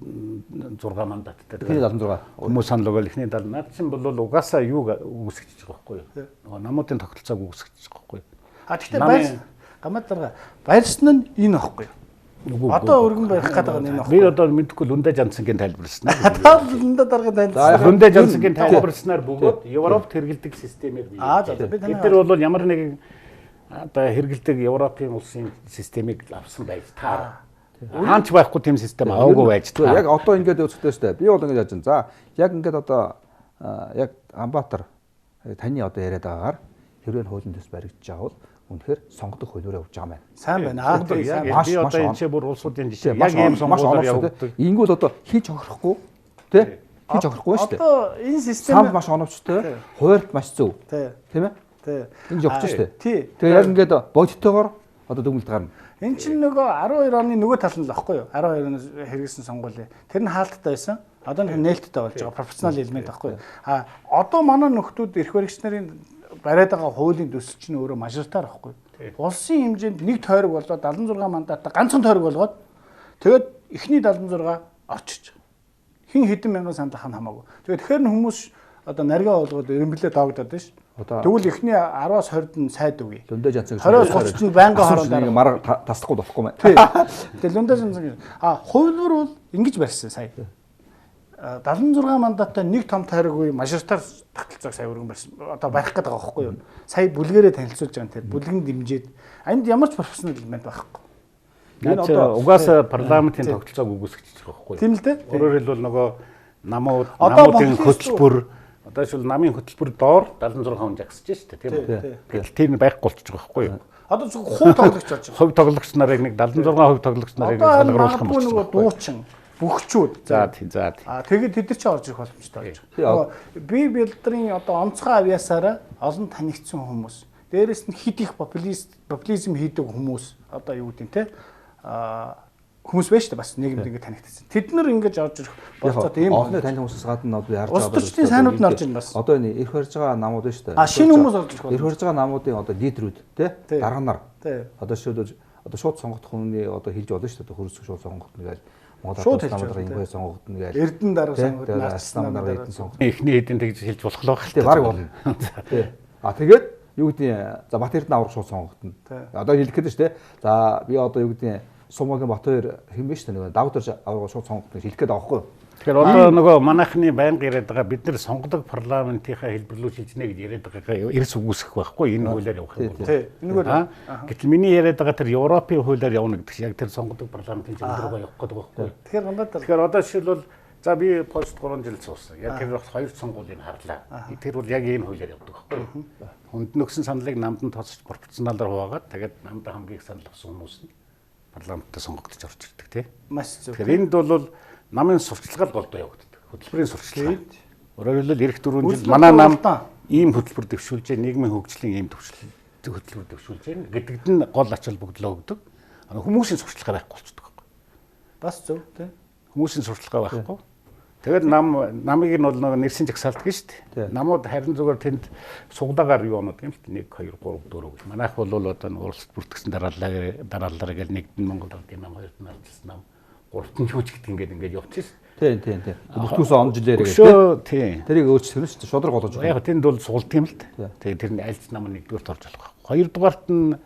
мандаттай. Эхний 76. Хүмүүс санал өгөөл эхний 70. Над чинь бол угаасаа юуг үүсгэж байгаа байхгүй юу? Нөгөө намуудын тогтолцоог үүсгэж байгаа байхгүй юу? А гэхдээ Гамбат дарга барьсан нь энэ байхгүй юу? Одоо өргөн барих гэдэг нь энэ байхгүй. Би одоо мэдэхгүй Лүндэ Жансангийн тайлбарласнаа. Та Лүндэ даргын тайлбарласан. Лүндэ Жансангийн тайлбарласнаар бөгөөд Европт хэрэгэлдэг системээр бий. Аа за би танай. Бид нар бол ямар нэгэн одоо хэрэгэлдэг Европын улсын системийг авсан байж таар. Хаанч байхгүй тийм систем аваагүй байж таар. Яг одоо ингээд үзэхдээ шүү дээ. Би бол ингээд яаж юм. За яг ингээд одоо яг Амбаатар таны одоо яриад байгаагаар хэрвээ хуулийн төс баригдаж байгаа бол үнэхээр сонгодог хуулиар явж байгаа юм байна. Сайн байна. Би одоо энэ ч бүр улсуудын жишээ яг ийм сонгуулиар явагддаг. Ингүүл одоо хийж хохирохгүй тий? Хийж хохирохгүй шүү дээ. Одоо энэ систем санд маш оновчтой, хуваарьт маш зөв. Тийм ээ? Тий. Ингэж явж шүү дээ. Тий. Тэгээ яг ингээд бодиттойгоор одоо дүгнэлт гарна. Энэ чинь нөгөө 12 оны нөгөө тал нь л баггүй юу? 12 оноос хэрэгсэн сонгуулийн. Тэр нь хаалттай байсан. Одоо нэг нээлттэй болж байгаа профессионал элемент баггүй юу? А одоо манай нөхдүүд эрх баригч нарын бариад байгаа хуулийн төсөл чинь өөрөө мажоритар баггүй юу? Улсын хэмжээнд нэг тойрог болоод 76 мандаттай ганцхан тойрог болгоод тэгээд эхний 76 орчиж. Хин хэдэн мянган санал ах нь хамаагүй. Тэгээд тэгэхээр нь хүмүүс одоо наргаа болгоод эренблээ доогдоод байна шүү. Тэгвэл эхний 10-аас 20-д нь сайд өгье. Лүндэ Жанцан 20-оос 30-д нь байнгын хорон дараа марга таслахгүй болохгүй мэн. Тэгээ Лүндэ Жанцан гэж. А хувилбар бол ингэж барьсан сая. 76 мандаттай нэг том тойрог үе мажоритар тогтолцоог сая өргөн барьсан. Одоо барих гэдэг байгаа байхгүй юу? Сая бүлгэрээ танилцуулж байгаа юм тэр. Бүлгэн дэмжиж. Энд ямар ч профессионал элемент байхгүй. Энэ одоо угаасаа парламентын тогтолцоог үгүйсгэж байгаа байхгүй юу? Тийм л дээ. Өөрөөр хэлбэл нөгөө намуудын хөтөлбөр одоо шил намын хөтөлбөр доор 76 хүн жагсаж шүү дээ, тийм үү? Гэтэл тэр нь байхгүй болчихж байгаа байхгүй юу? Одоо зөвхөн хувь тоглогч болж байгаа. Хувь тоглогч нарыг нэг 76% тоглогч нарыг салгаруулах юм болчихсон. Нөгөө дуучин, бөхчүүд. За тий, за тий. А тэгээд тэд нар ч орж ирэх боломжтой болж байгаа. Нөгөө бие билдрийн одоо онцгой авьяасаараа олон танигдсан хүмүүс. Дээрээс нь хит их популизм хийдэг хүмүүс одоо юу гэдэг нь те хүмүүс байж та бас нийгэмд ингэ танигдсан. Тэд нар ингэж орж ирэх болцоотой ийм олонний танил хүмүүсээс гадна би харж байгаа. Улс төрчдийн сайнууд нь орж ирнэ бас. Одоо энэ эрх барьж байгаа намууд байна шүү дээ. А шинэ хүмүүс орж ирэх. Эрх барьж байгаа намуудын одоо лидерүүд те дарга нар. Одоо шууд одоо шууд сонгогдох хүний одоо хэлж болно шүү дээ. Хөрсөх шууд сонгогдно гэж Монгол Улс намуудаар инхой сонгогдно гэж. Эрдэнэ дарга сонгогдно, Арслан намын дарга эрдэнэ сонгогдно. Эхний хэдийн тэгж хэлж болох л байх. Тий, баг болно. Тий. А тэгээд юу гэдэг за Бат Эрдэнэ аврах шууд сонгогдно. Одоо хэлэх гээд шүү дээ. За би одоо юу гэдэг Сумагийн Батбаяр хэн бэ шүү дээ нэг давтарч аврах шууд сонгогдно гэж хэлэх гээд байгаа байхгүй юу? Тэгэхээр одоо нөгөө манайхны байнга яриад байгаа бид нар сонгодог парламентынхаа хэлбэрлүү шилжинэ гэж яриад байгаагаа эрс үгүйсгэх байхгүй энэ хуулиар явах юм бол. Тий. Энэгээр гэтэл миний яриад байгаа тэр Европын хуулиар явна гэдэг чинь яг тэр сонгодог парламентын чиглэл рүү явах гэдэг байхгүй. Тэгэхээр гандаа тэгэхээр одоо жишээлбэл за би Польшд 3 жил суусан. Яг тэр хоёр сонгуулийг харлаа. Тэр бол яг ийм хуулиар явдаг байхгүй. Хүнд нөхсөн саналыг намд нь тооцож пропорционалаар хуваагаад тэгээд намд хамгийн их санал авсан хүмүүс нь парламентд сонгогдож орж ирдэг тий. Маш зөв. Тэгэхээр энд бол намын сурчлагал голдоо явагддаг. Хөтөлбөрийн сурчлага. Өөрөөр хэлбэл эх 4 жил манай нам ийм хөтөлбөр дэвшүүлж, нийгмийн хөгжлийн ийм хөтөлбөр дэвшүүлж байна гэдэгт нь гол ач холбогдлоо өгдөг. Хүмүүсийн сурчлагаа байхгүй болчихдог байхгүй. Бас зөв тий. Хүмүүсийн сурчлагаа байхгүй. Тэгээд намыг нь бол нэг нэрсийн жагсаалт гэж шүү дээ. Намууд харин зүгээр тэнд сугдаагаар юу оноод юм л 1 2 3 4 гэж. Манайх бол одоо нэг улсад бүртгэсэн дараалалаар гэл нэгд нь Монгол Ардын нам, хоёрт нь Ардчилсан нам, гуравт нь юуч гэдэг ингээд явчих шээ. Тийм тийм тийм. Бүртгүүлсэн он жилээр гэдэг. Тийм. Тэрийг өөрчлөх нь шүү дээ. Шудраг болгож өгөх. Яг тэнд бол сугалдаг юм л дээ. Тэгээд тэр нь альц нам нэгдүгээрт орж болох. Хоёрдугаарт нь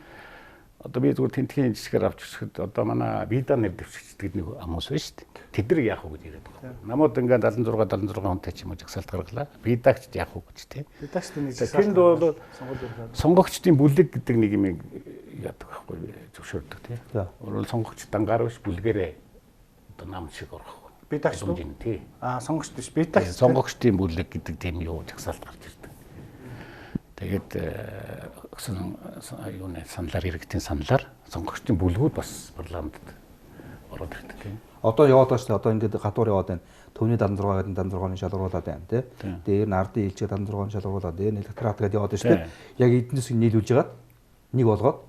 одоо би зүгээр тентхийн жишгээр авч үзэхэд одоо манай Вида нэр дэвшигчдэг нэг хүмүүс байна шүү дээ. Тэд нар яах вэ гэж яриад байгаа. Намууд ингээд 76 76 хүнтэй ч юм уу жагсаалт гаргалаа. Видагчд яах вэ гэж тий. Видагчд нэг жагсаалт. Тэнд бол сонгогчдын бүлэг гэдэг нэг юм яадаг байхгүй зөвшөөрдөг тий. Өөрөөр сонгогч дангаар биш бүлгэрээ одоо нам шиг орох. Видагч уу? Тий. Аа сонгогч биш видагч. Сонгогчдын бүлэг гэдэг тийм юу жагсаалт гарч ирдэг. Тэгээд өгсөн юуны саналаар иргэдийн саналаар сонгогчдын бүлгүүд бас парламентд ороод ирдэг тийм. Одоо яваад байгаа шүү дээ. Одоо ингээд гадуур яваад байна. Төвний 76 гэдэг 76-ны шалгаруулад байна тий. Дээр нь ардын илчээ 76-ны шалгаруулад, дээр нь электрат гэдэг яваад байна шүү дээ. Яг эднээс нийлүүлж хагаад нэг болгоод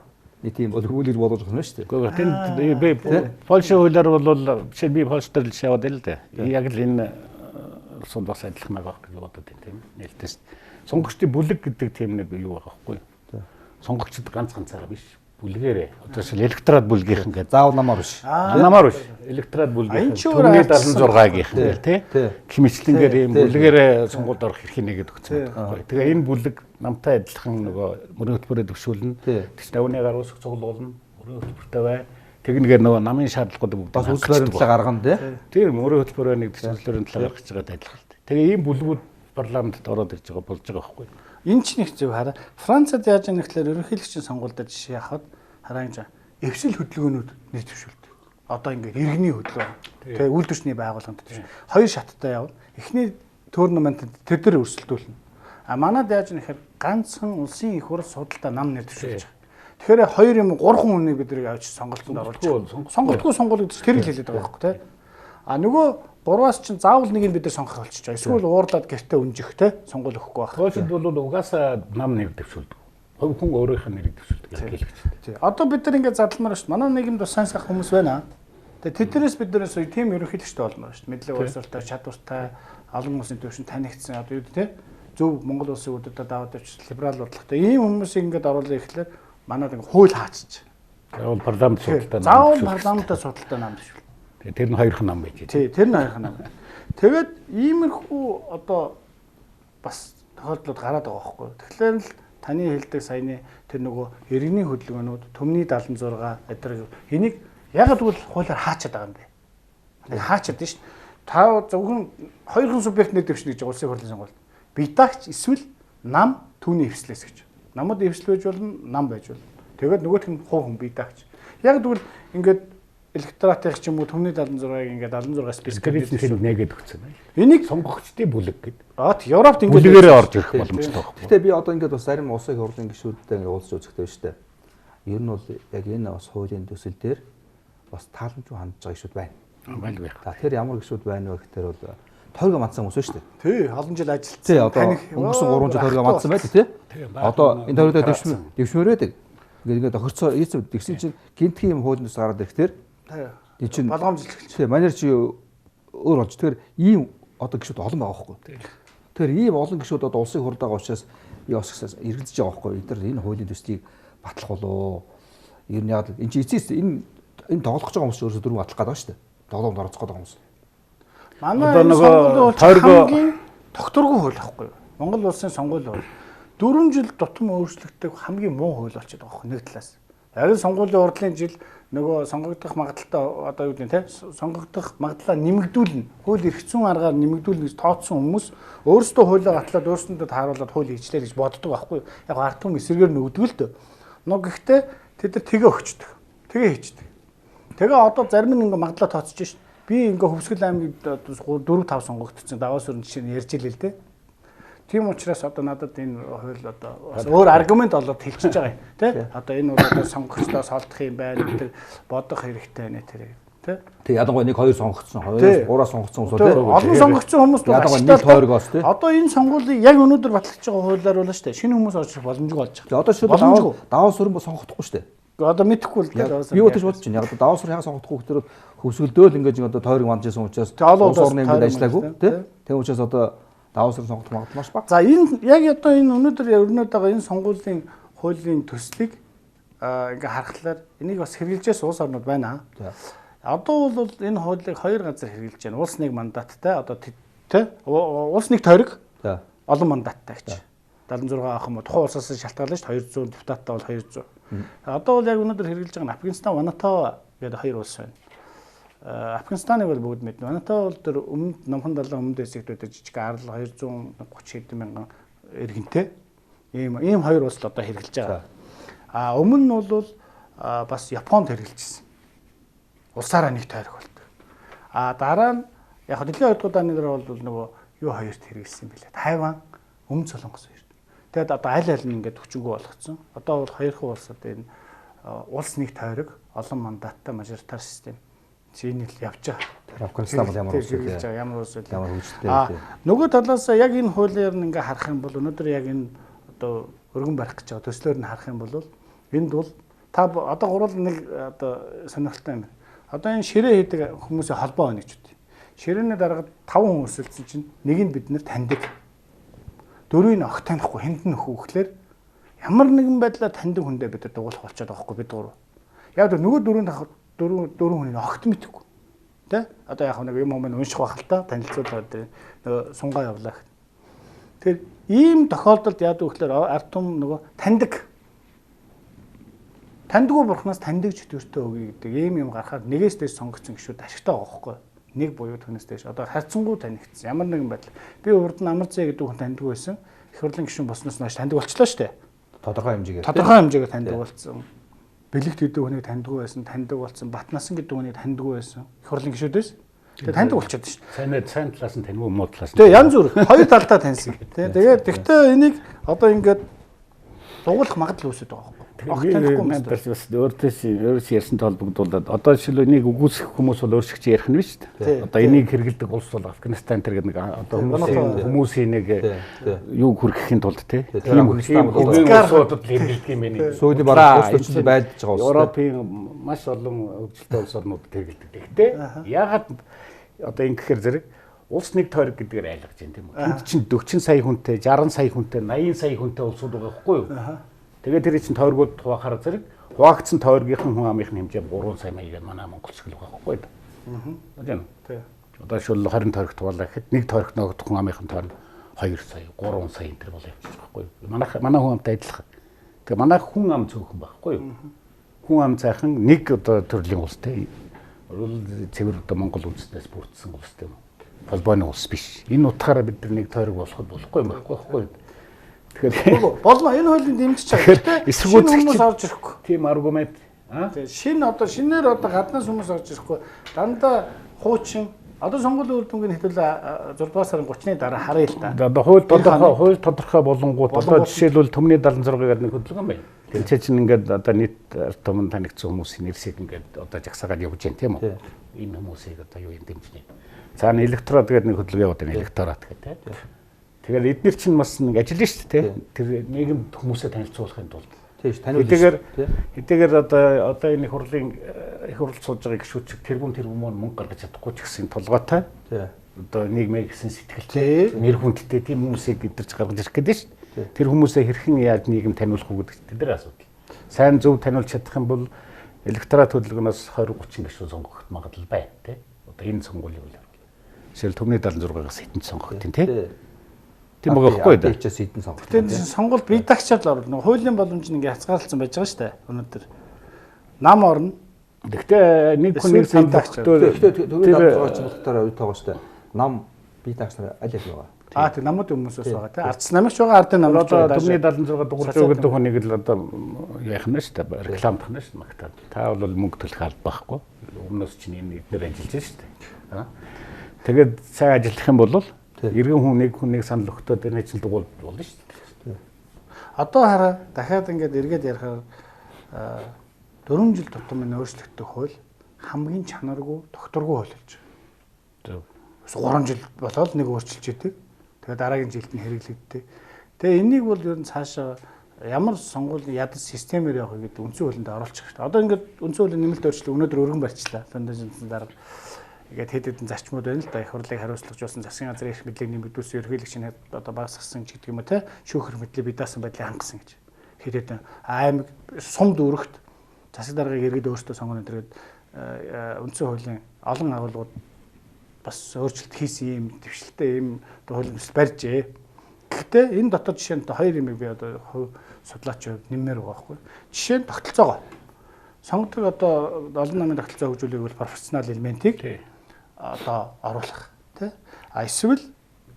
нэг тийм бол хүүлэр болгож байгаа юм шүү дээ. Гэхдээ тэнд би Польшийн хуулиар бол жишээ нь би Польш дээр л яваад байл дээ. Яг л энэ улсууд бас адилхан байгаа гэж бодод байна тийм. Нээлтээс сонгогчдын бүлэг гэдэг тийм нэг юу байгаа байхгүй юу? Сонгогчд ганц ганцаараа биш, бүлгээрээ. Одоо жишээл электрат бүлгийнхэн гэдэг. Заавал намаар биш. Намаар биш. Электрат бүлгийнхэн 76-гийнхэн гэл тий. Хэмжлэнгээр ийм бүлгээрээ сонгуульд орох эрхийг нэгэд өгсөн байхгүй. Тэгээ энэ бүлэг намтай адилхан нөгөө мөрийн хөтөлбөрөөр дэвшүүлнэ. Тэгс давны гар үсэх цуглуулна. Мөрийн хөтөлбөртэй бай. Тэгнэгээр нөгөө намын шаардлагуудыг бүгд бас үйлчлэл баримтлал гаргана тий. Тийм мөрийн хөтөлбөрөөр нэг үйлчлэл баримтлал гаргаж байгаад адилхан. Тэгээ ийм бүлгүүд парламентд ороод ирж байгаа болж байгаа байхгүй. Энэ ч нэг зөв хараа. Францад яаж ийм гэхээр ерөнхийлөгчийн сонгуульд жишээ авахад хараа гэж эвсэл хөдөлгөөнүүд нэр дэвшүүлдэг. Одоо ингээд иргэний хөдөлгөөн. Тэгээ үйлдвэрчний байгууллаганд дэвшүүл. Хоёр шаттай явна. Эхний Tournament тэр өрсөлдүүлнэ. А манад яаж нэхэр ганцхан улсын их хурл судалдаа нам нэр дэвшүүлж байгаа. Тэгэхээр хоёр юм гурван хүнийг бид нэр авч сонголтонд оруулж байгаа. Сонголтгүй сонгуул гэдэг тэр л хэлээд байгаа байхгүй тий. А нөгөө гурваас чинь заавал нэг нь бид нар сонгох болчихж байгаа. Эсвэл уурлаад гэртээ үнжих тий сонгуул өгөхгүй байх. Польшид бол угаасаа нам нэр дэвшүүлдэг. Хувь хүн өөрийнх нь нэрийг дэвшүүлдэг яг хэлэгч. Тий. Одоо бид нар ингээд задлмаар шүү дээ. Манай нийгэмд бас сайн сайхан хүмүүс байна. Тэгээ тэднээс бид нараас тийм ерөнхийлөгчтэй болмоор шүү дээ. Мэдлэг боловсролтой, чадвартай, олон хүмүүсийн төвшөнд танигдсан одоо юу гэдэг те зөв Монгол улсын үдүүдэд даваад явчих либерал бодлоготой ийм хүмүүсийг ингээд оруулах ихлээр манад ингээд хууль хаачиж. Заавал парламент судалтай. Заавал парламентаа судалтай нам дэвшүүл. Тэгээ тэр нь хоёрхан нам байж. Тий, тэр нь хоёрхан нам. Тэгээд иймэрхүү одоо бас тохиолдлууд гараад байгаа байхгүй юу. Тэгэхээр л таны хэлдэг саяны тэр нөгөө иргэний хөдөлгөөнүүд төмний 76 эдгээр энийг яг л хуулиар хаачаад байгаа юм бэ. Нэг хаачаад шүү дээ. Та зөвхөн хоёрхан субъект нэр дэвшнэ гэж улсын хурлын сонгуульд. Битагч эсвэл нам түүний эвслээс гэж. Намууд эвсэл байж болно, нам байж болно. Тэгээд нөгөөх нь хувь хүн битагч. Яг тэгвэл ингээд электоратын ч юм уу төмний 76-ыг ингээд 76 списк дээр нээгээд өгсөн байна. Энийг сонгогчдын бүлэг гэдэг. Аа Европт ингээд бүлгээрээ орж ирэх боломжтой байхгүй. Гэтэ би одоо ингээд бас зарим улсын хурлын гишүүдтэй ингээд уулзч үзэхтэй байна шүү дээ. Ер нь бол яг энэ бас хуулийн төсөл дээр бас тааламжгүй хандж байгаа гишүүд байна. Байлгүй. За тэр ямар гишүүд байна вэ гэхээр бол тойргоо мандсан хүмүүс шүү дээ. Тий, олон жил ажилласан. Тий, одоо өнгөрсөн 3 жил тойргоо мандсан байл тий. Одоо энэ тойрогтой дэвшмээр байдаг. Ингээд тохирцоо ийцв тэгсэн чинь гинтгийн юм хуулийн төс гараад ирэхтэр тий чинь болгоомжлох гэж. Тий, манер чи өөр болж. Тэгэхээр ийм одоо гишүүд олон байгаа байхгүй. Тэгэхээр ийм олон гишүүд одоо улсын хурлд байгаа учраас би бас эргэлзэж байгаа байхгүй. Эдгээр энэ хуулийн төслийг батлах болоо. Ер нь яг энэ чи эцэс энэ тоглох гэж байгаа хүмүүс өөрсдөө дөрөв батлах гэдэг байгаа шүү дээ. Тоглоомд оролцох гэдэг хүмүүс. Манай одоо нөгөө тойргоо тогтворгүй хууль байхгүй юу? Монгол улсын сонгуулийн хууль 4 жил тутам өөрчлөгдөх хамгийн муу хууль болчиход байгаа байхгүй нэг талаас. Харин сонгуулийн урдлын жил нөгөө сонгогдох магадлалтай одоо юу гэдэг нь те сонгогдох магадлалаа нэмэгдүүлнэ. Хууль эрх зүйн аргаар нэмэгдүүлнэ гэж тооцсон хүмүүс өөрсдөө хуулиа батлаад өөрсөндөө тааруулаад хууль хийчлээ гэж боддог байхгүй юу? Яг ард түмэн эсрэгээр нөгдөг л дөө. Ног гэхдээ тэд нар тэгээ өгчдөг. Тэгээ хийчдэг. Тэгээ одоо зарим нь ингээ магадлаа тооцож шин. Би ингээ Хөвсгөл аймгийг 4 5 сонгогдсон. Даваас өрн жишээ нь ярьж илээ л дээ. Тийм учраас одоо надад энэ хууль одоо бас өөр аргумент олоод хэлчихэж байгаа юм тий. Одоо энэ бол одоо сонгогчдоо солдох юм байна гэдэг бодох хэрэгтэй нэ тэр тий. Тий, ялангуяа 1 2 сонгогдсон, 2 3 сонгогдсон хүмүүс тий. Олон сонгогдсон хүмүүс бол ялангуяа нэг тойргоос тий. Одоо энэ сонгуулийг яг өнөөдөр батлагдж байгаа хуулиар бол шүү дээ. Шинэ хүмүүс орж ирэх боломжгүй болж байгаа. Одоо шууд даваа сүрэн бол сонгохдохгүй шүү дээ. Одоо мэдэхгүй л дээ. Би өтөж бодож байна. Яг одоо даваа сүрэн яга сонгохдохгүй гэхээр хөвсгөлдөөл ингэж одоо тойрог мандж исэн учраас улс орны юмд ажиллаагүй тий. Тийм учраас одоо даваа сүрэн сонгох магадлал маш бага. За энэ яг одоо энэ өнөөдөр өрнөд байгаа энэ сонгуулийн хуулийн төслийг ингээ харахлаар энийг бас хэрэгжилжээс улс орнууд байна. Одоо бол энэ хуулийг хоёр газар хэрэгжилж байна. Улс нэг мандаттай одоо тий улс нэг тойрог олон мандаттай гэж. 76 авах юм уу тухайн улсаас шалтгаална шүү дээ. 200 депутаттай бол 200. Одоо бол яг өнөөдөр хэрэгжилж байгаа нь Афганистан, Ванатава гэдэг хоёр улс байна. Афганистаныг бол бүгд мэднэ. Ванатава бол тэр өмнөд Номхон далайн өмнөд хэсэгт байдаг жижиг арал 230 хэдэн мянган иргэнтэй. Ийм хоёр улс л одоо хэрэгжилж байгаа. А өмнө нь бол бас Японд хэрэгжилжсэн. Улсаараа нэг тойрог болдог. А дараа нь яг дэлхийн 2 дугаар дайны дараа бол нөгөө юу хоёрт хэрэгжилсэн юм бэлээ. Тайван, Өмнөд Солонгос хоёрт. Тэгээд одоо аль аль нь ингээд хүчингү болгоцсон. Одоо бол хоёрхан улс одоо энэ улс нэг тойрог олон мандаттай мажоритар систем энэ л явж байгаа. Тэр Афганистан бол ямар улс вэ? Ямар улс вэ? Ямар хөгжилтэй вэ? Нөгөө талаас яг энэ хуулиар нь ингээ харах юм бол өнөөдөр яг энэ одоо өргөн барих гэж байгаа төслөөр нь харах юм бол энд бол та одоо гурвал нэг одоо сонирхолтой юм. Одоо энэ ширээ хийдэг хүмүүсийн холбоо байна гэж үү. Ширээний дараагад 5 хүн өрсөлдсөн чинь нэг нь бид нэр таньдаг. Дөрвийг нь огт танихгүй хэнд нь нөхөө гэхлээр ямар нэгэн байдлаар таньдаг хүндээ бид нар дугуулах болчиход байгаа хгүй бид гурав. Яг тэр нөгөө дөрвөн хүний огт мэдэхгүй. Тэ? Одоо яг нэг юм юм унших байх л та танилцуулаад нөгөө сунгаа явлаа гэх. Тэгэхээр ийм тохиолдолд яадаг вэ гэхлээр ард түмэн нөгөө таньдаг. Таньдгүй бурхнаас таньдаг чөтгөртөө өгье гэдэг ийм юм гарахаар нэгээс дээш сонгогдсон гişүүд ашигтай байгаа байхгүй. Нэг буюу түүнээс дээш. Одоо харьцангуй танигдсан. Ямар нэгэн байдал. Би урд нь Амар Зээ гэдэг хүн таньдгүй байсан. Их хурлын гишүүн болсноос хойш таньдаг болчлоо шүү дээ. Тодорхой хэмжээгээр. Тодорхой хэмжээгээр таньдаг болсон. Бэлэгт гэдэг хүнийг таньдгүй байсан, таньдаг болсон. Батнасан гэдэг хүнийг таньдгүй байсан. Их хурлын гишүүдээс. Тэгээ таньдаг болчиход шүү дээ. Сайн талаас нь танив, муу талаас нь. Тэгээ янз бүр хоёр талдаа таньсан. Тэгээ тэгтээ энийг одоо ингээд дугуулах магадлал үүсэж байгаа байхгүй. Огт танихгүй юм байна. Бас өөртөөс ярьсан толбогдуулаад одоо жишээлбэл энийг үгүйсгэх хүмүүс бол өөр шиг чи ярих нь биш шүү дээ. Одоо энийг хэрэглэдэг улс бол Афганистан тэр гэдэг нэг одоо хүмүүсийн нэг юу хүргэхийн тулд тийм үгийн улсуудад хэрэглэдэг юм байна. Сүүлийн бараг өөрчлөлт байдж байгаа улс. Европын маш олон хөгжилтэй улс орнуудад хэрэглэдэг. Гэхдээ яагаад одоо ингэхээр зэрэг улс нэг тойрог гэдгээр айлгаж байна тийм үү? Тэнд чинь 40 сая хүнтэй, 60 сая хүнтэй, 80 сая хүнтэй улсууд байгаа байхгүй юу? Тэгээд тэр чинь тойргууд хуваахаар зэрэг хуваагдсан тойргийнхан хүн амынх нь хэмжээ 3 сая маягаар манай Монгол шиг л байгаа байхгүй юу? Тийм үү? Одоо шил 20 тойрогт хуваалаа гэхэд нэг тойрогт ногдох хүн амынх нь тойрог 2 сая, 3 сая энэ төр болоо явчих байхгүй юу? Манай хүн амтай адилхан. Тэгээ манай хүн ам цөөхөн байхгүй юу? Хүн ам цайхан нэг одоо төрлийн улс те. Цэвэр одоо Монгол үндэстнээс бүрдсэн улс тийм үү? Холбооны улс биш. Энэ утгаараа бид нар нэг тойрог болоход болохгүй юм байхгүй юу? Тэгэхээр болно. Энэ хуулийг дэмжиж байгаа. Гэхдээ шинэ хүмүүс орж ирэхгүй. Тийм аргумент. Тийм шинэ одоо шинээр одоо гаднаас хүмүүс орж ирэхгүй. Дандаа хуучин одоо сонгуулийн үр дүнгийн хэдүүлээ 6 дугаар сарын 30-ны дараа харъя л та. Одоо хууль тодорхой болонгууд одоо жишээлбэл түмний 76 гэдэг нэг хөдөлгөөн байна. Тэр чинь ингээд одоо нийт ард түмэн танигдсан хүмүүсийн нэрсийг ингээд одоо жагсаагаад явж байна тийм үү? Энэ хүмүүсийг одоо юу юм дэмжинэ. За нь электорат гэдэг нэг хөдөлгөөн яваад байна. Электорат гэдэг тийм. Тэгэхээр эднэр чинь бас нэг ажиллана шүү дээ. Тэр нийгэмд хүмүүсээ танилцуулахын тулд. Тийм шүү, таниулна. Хэдийгээр одоо энэ их хурлын их хурл сууж байгаа гишүүд тэрбум мөнгө гаргаж чадахгүй ч гэсэн толгойтой. Одоо нийгмээ гэсэн сэтгэлтэй, нэр хүндтэй тийм хүмүүсийг эдэрч гаргаж ирэх гэдэг шүү дээ. Тэр хүмүүсээ хэрхэн яаж нийгэм таниулах уу гэдэг тэдний асуудал. Сайн зөв таниулж чадах юм бол электорат хөдөлгөөнөөс 20 30 гишүүн сонгогдох магадлал байна тий. Одоо энэ сонгуулийн үйл. Жишээл түмний 76-аас хэдэн сонгогдсон тий. Тийм байгаа байхгүй юу? Тийчээс хэдэн сонгогдсон. Тэгэхээр сонгуул бие дагчаар л оруулна. Хуулийн боломж нь ингээ хязгаарлалцсан байж байгаа шүү дээ. Өнөөдөр нам орно. Гэхдээ нэг хүн нэг санал өгөхдөө гэхдээ түмний 76 ч болохоор үе тоогоо шүү дээ. Нам бие дагч нар аль аль байгаа. Аа тийм намуудын хүмүүсээс байгаа тий. Ардс намч байгаа, ардын намч байгаа. Түмний 76 дугуйж гэдэг хүнийг л одоо яах нь шүү дээ. Рекламдах нь шүү дээ магтаад. Та бол мөнгө төлөх алба байхгүй. Өмнөөс чинь энэ эднэр ажиллаж шүү дээ. Тэгээд сайн ажиллах юм бол эргэн хүн нэг хүн нэг санал өгтөө тэр нэг чинь дугуй болно шүү дээ. Одоо хараа дахиад ингээд эргээд ярихаар 4 жил тутам энэ өөрчлөгдөх хууль хамгийн чанаргүй, тогтворгүй хууль болж байгаа. 3 жил болоод нэг өөрчилж идэг. Тэгээд дараагийн жилд нь хэрэглэгддэг. Тэгээ энийг бол ер нь цаашаа ямар сонгуулийн ядаж системээр явах гэдэг үндсэн хуулинд оруулчих хэрэгтэй. Одоо ингээд үндсэн хуулийн нэмэлт өөрчлөлт өнөөдөр өргөн барьчлаа. Фундаментын дарга ингээд хэд хэдэн зарчмууд байна л да. Их хурлыг хариуцлагажуулсан засгийн газрын эрх мэдлийг нэмэгдүүлсэн ерөнхийлөгчийн одоо багасгасан ч гэдэг юм уу те. Шүүх эрх мэдлийг бие даасан байдлыг хангасан гэж. Хэд хэдэн аймаг сум дүүрэгт засаг даргаыг иргэд өөрсдөө сонгоно гэдэг үндсэн хуулийн олон агуулгууд бас өөрчлөлт хийсэн юм дэвшилтэй юм хуулийн төсөл барьжээ. Гэхдээ энэ дотор жишээ нь хоёр юм би одоо хувь судлаачийн хувьд нэммээр байгаа байхгүй. Жишээ нь тогтолцоогоо. Сонгодог одоо олон намын тогтолцоо хөгжүүлэх бол профессионал элементийг одоо оруулах тий. А эсвэл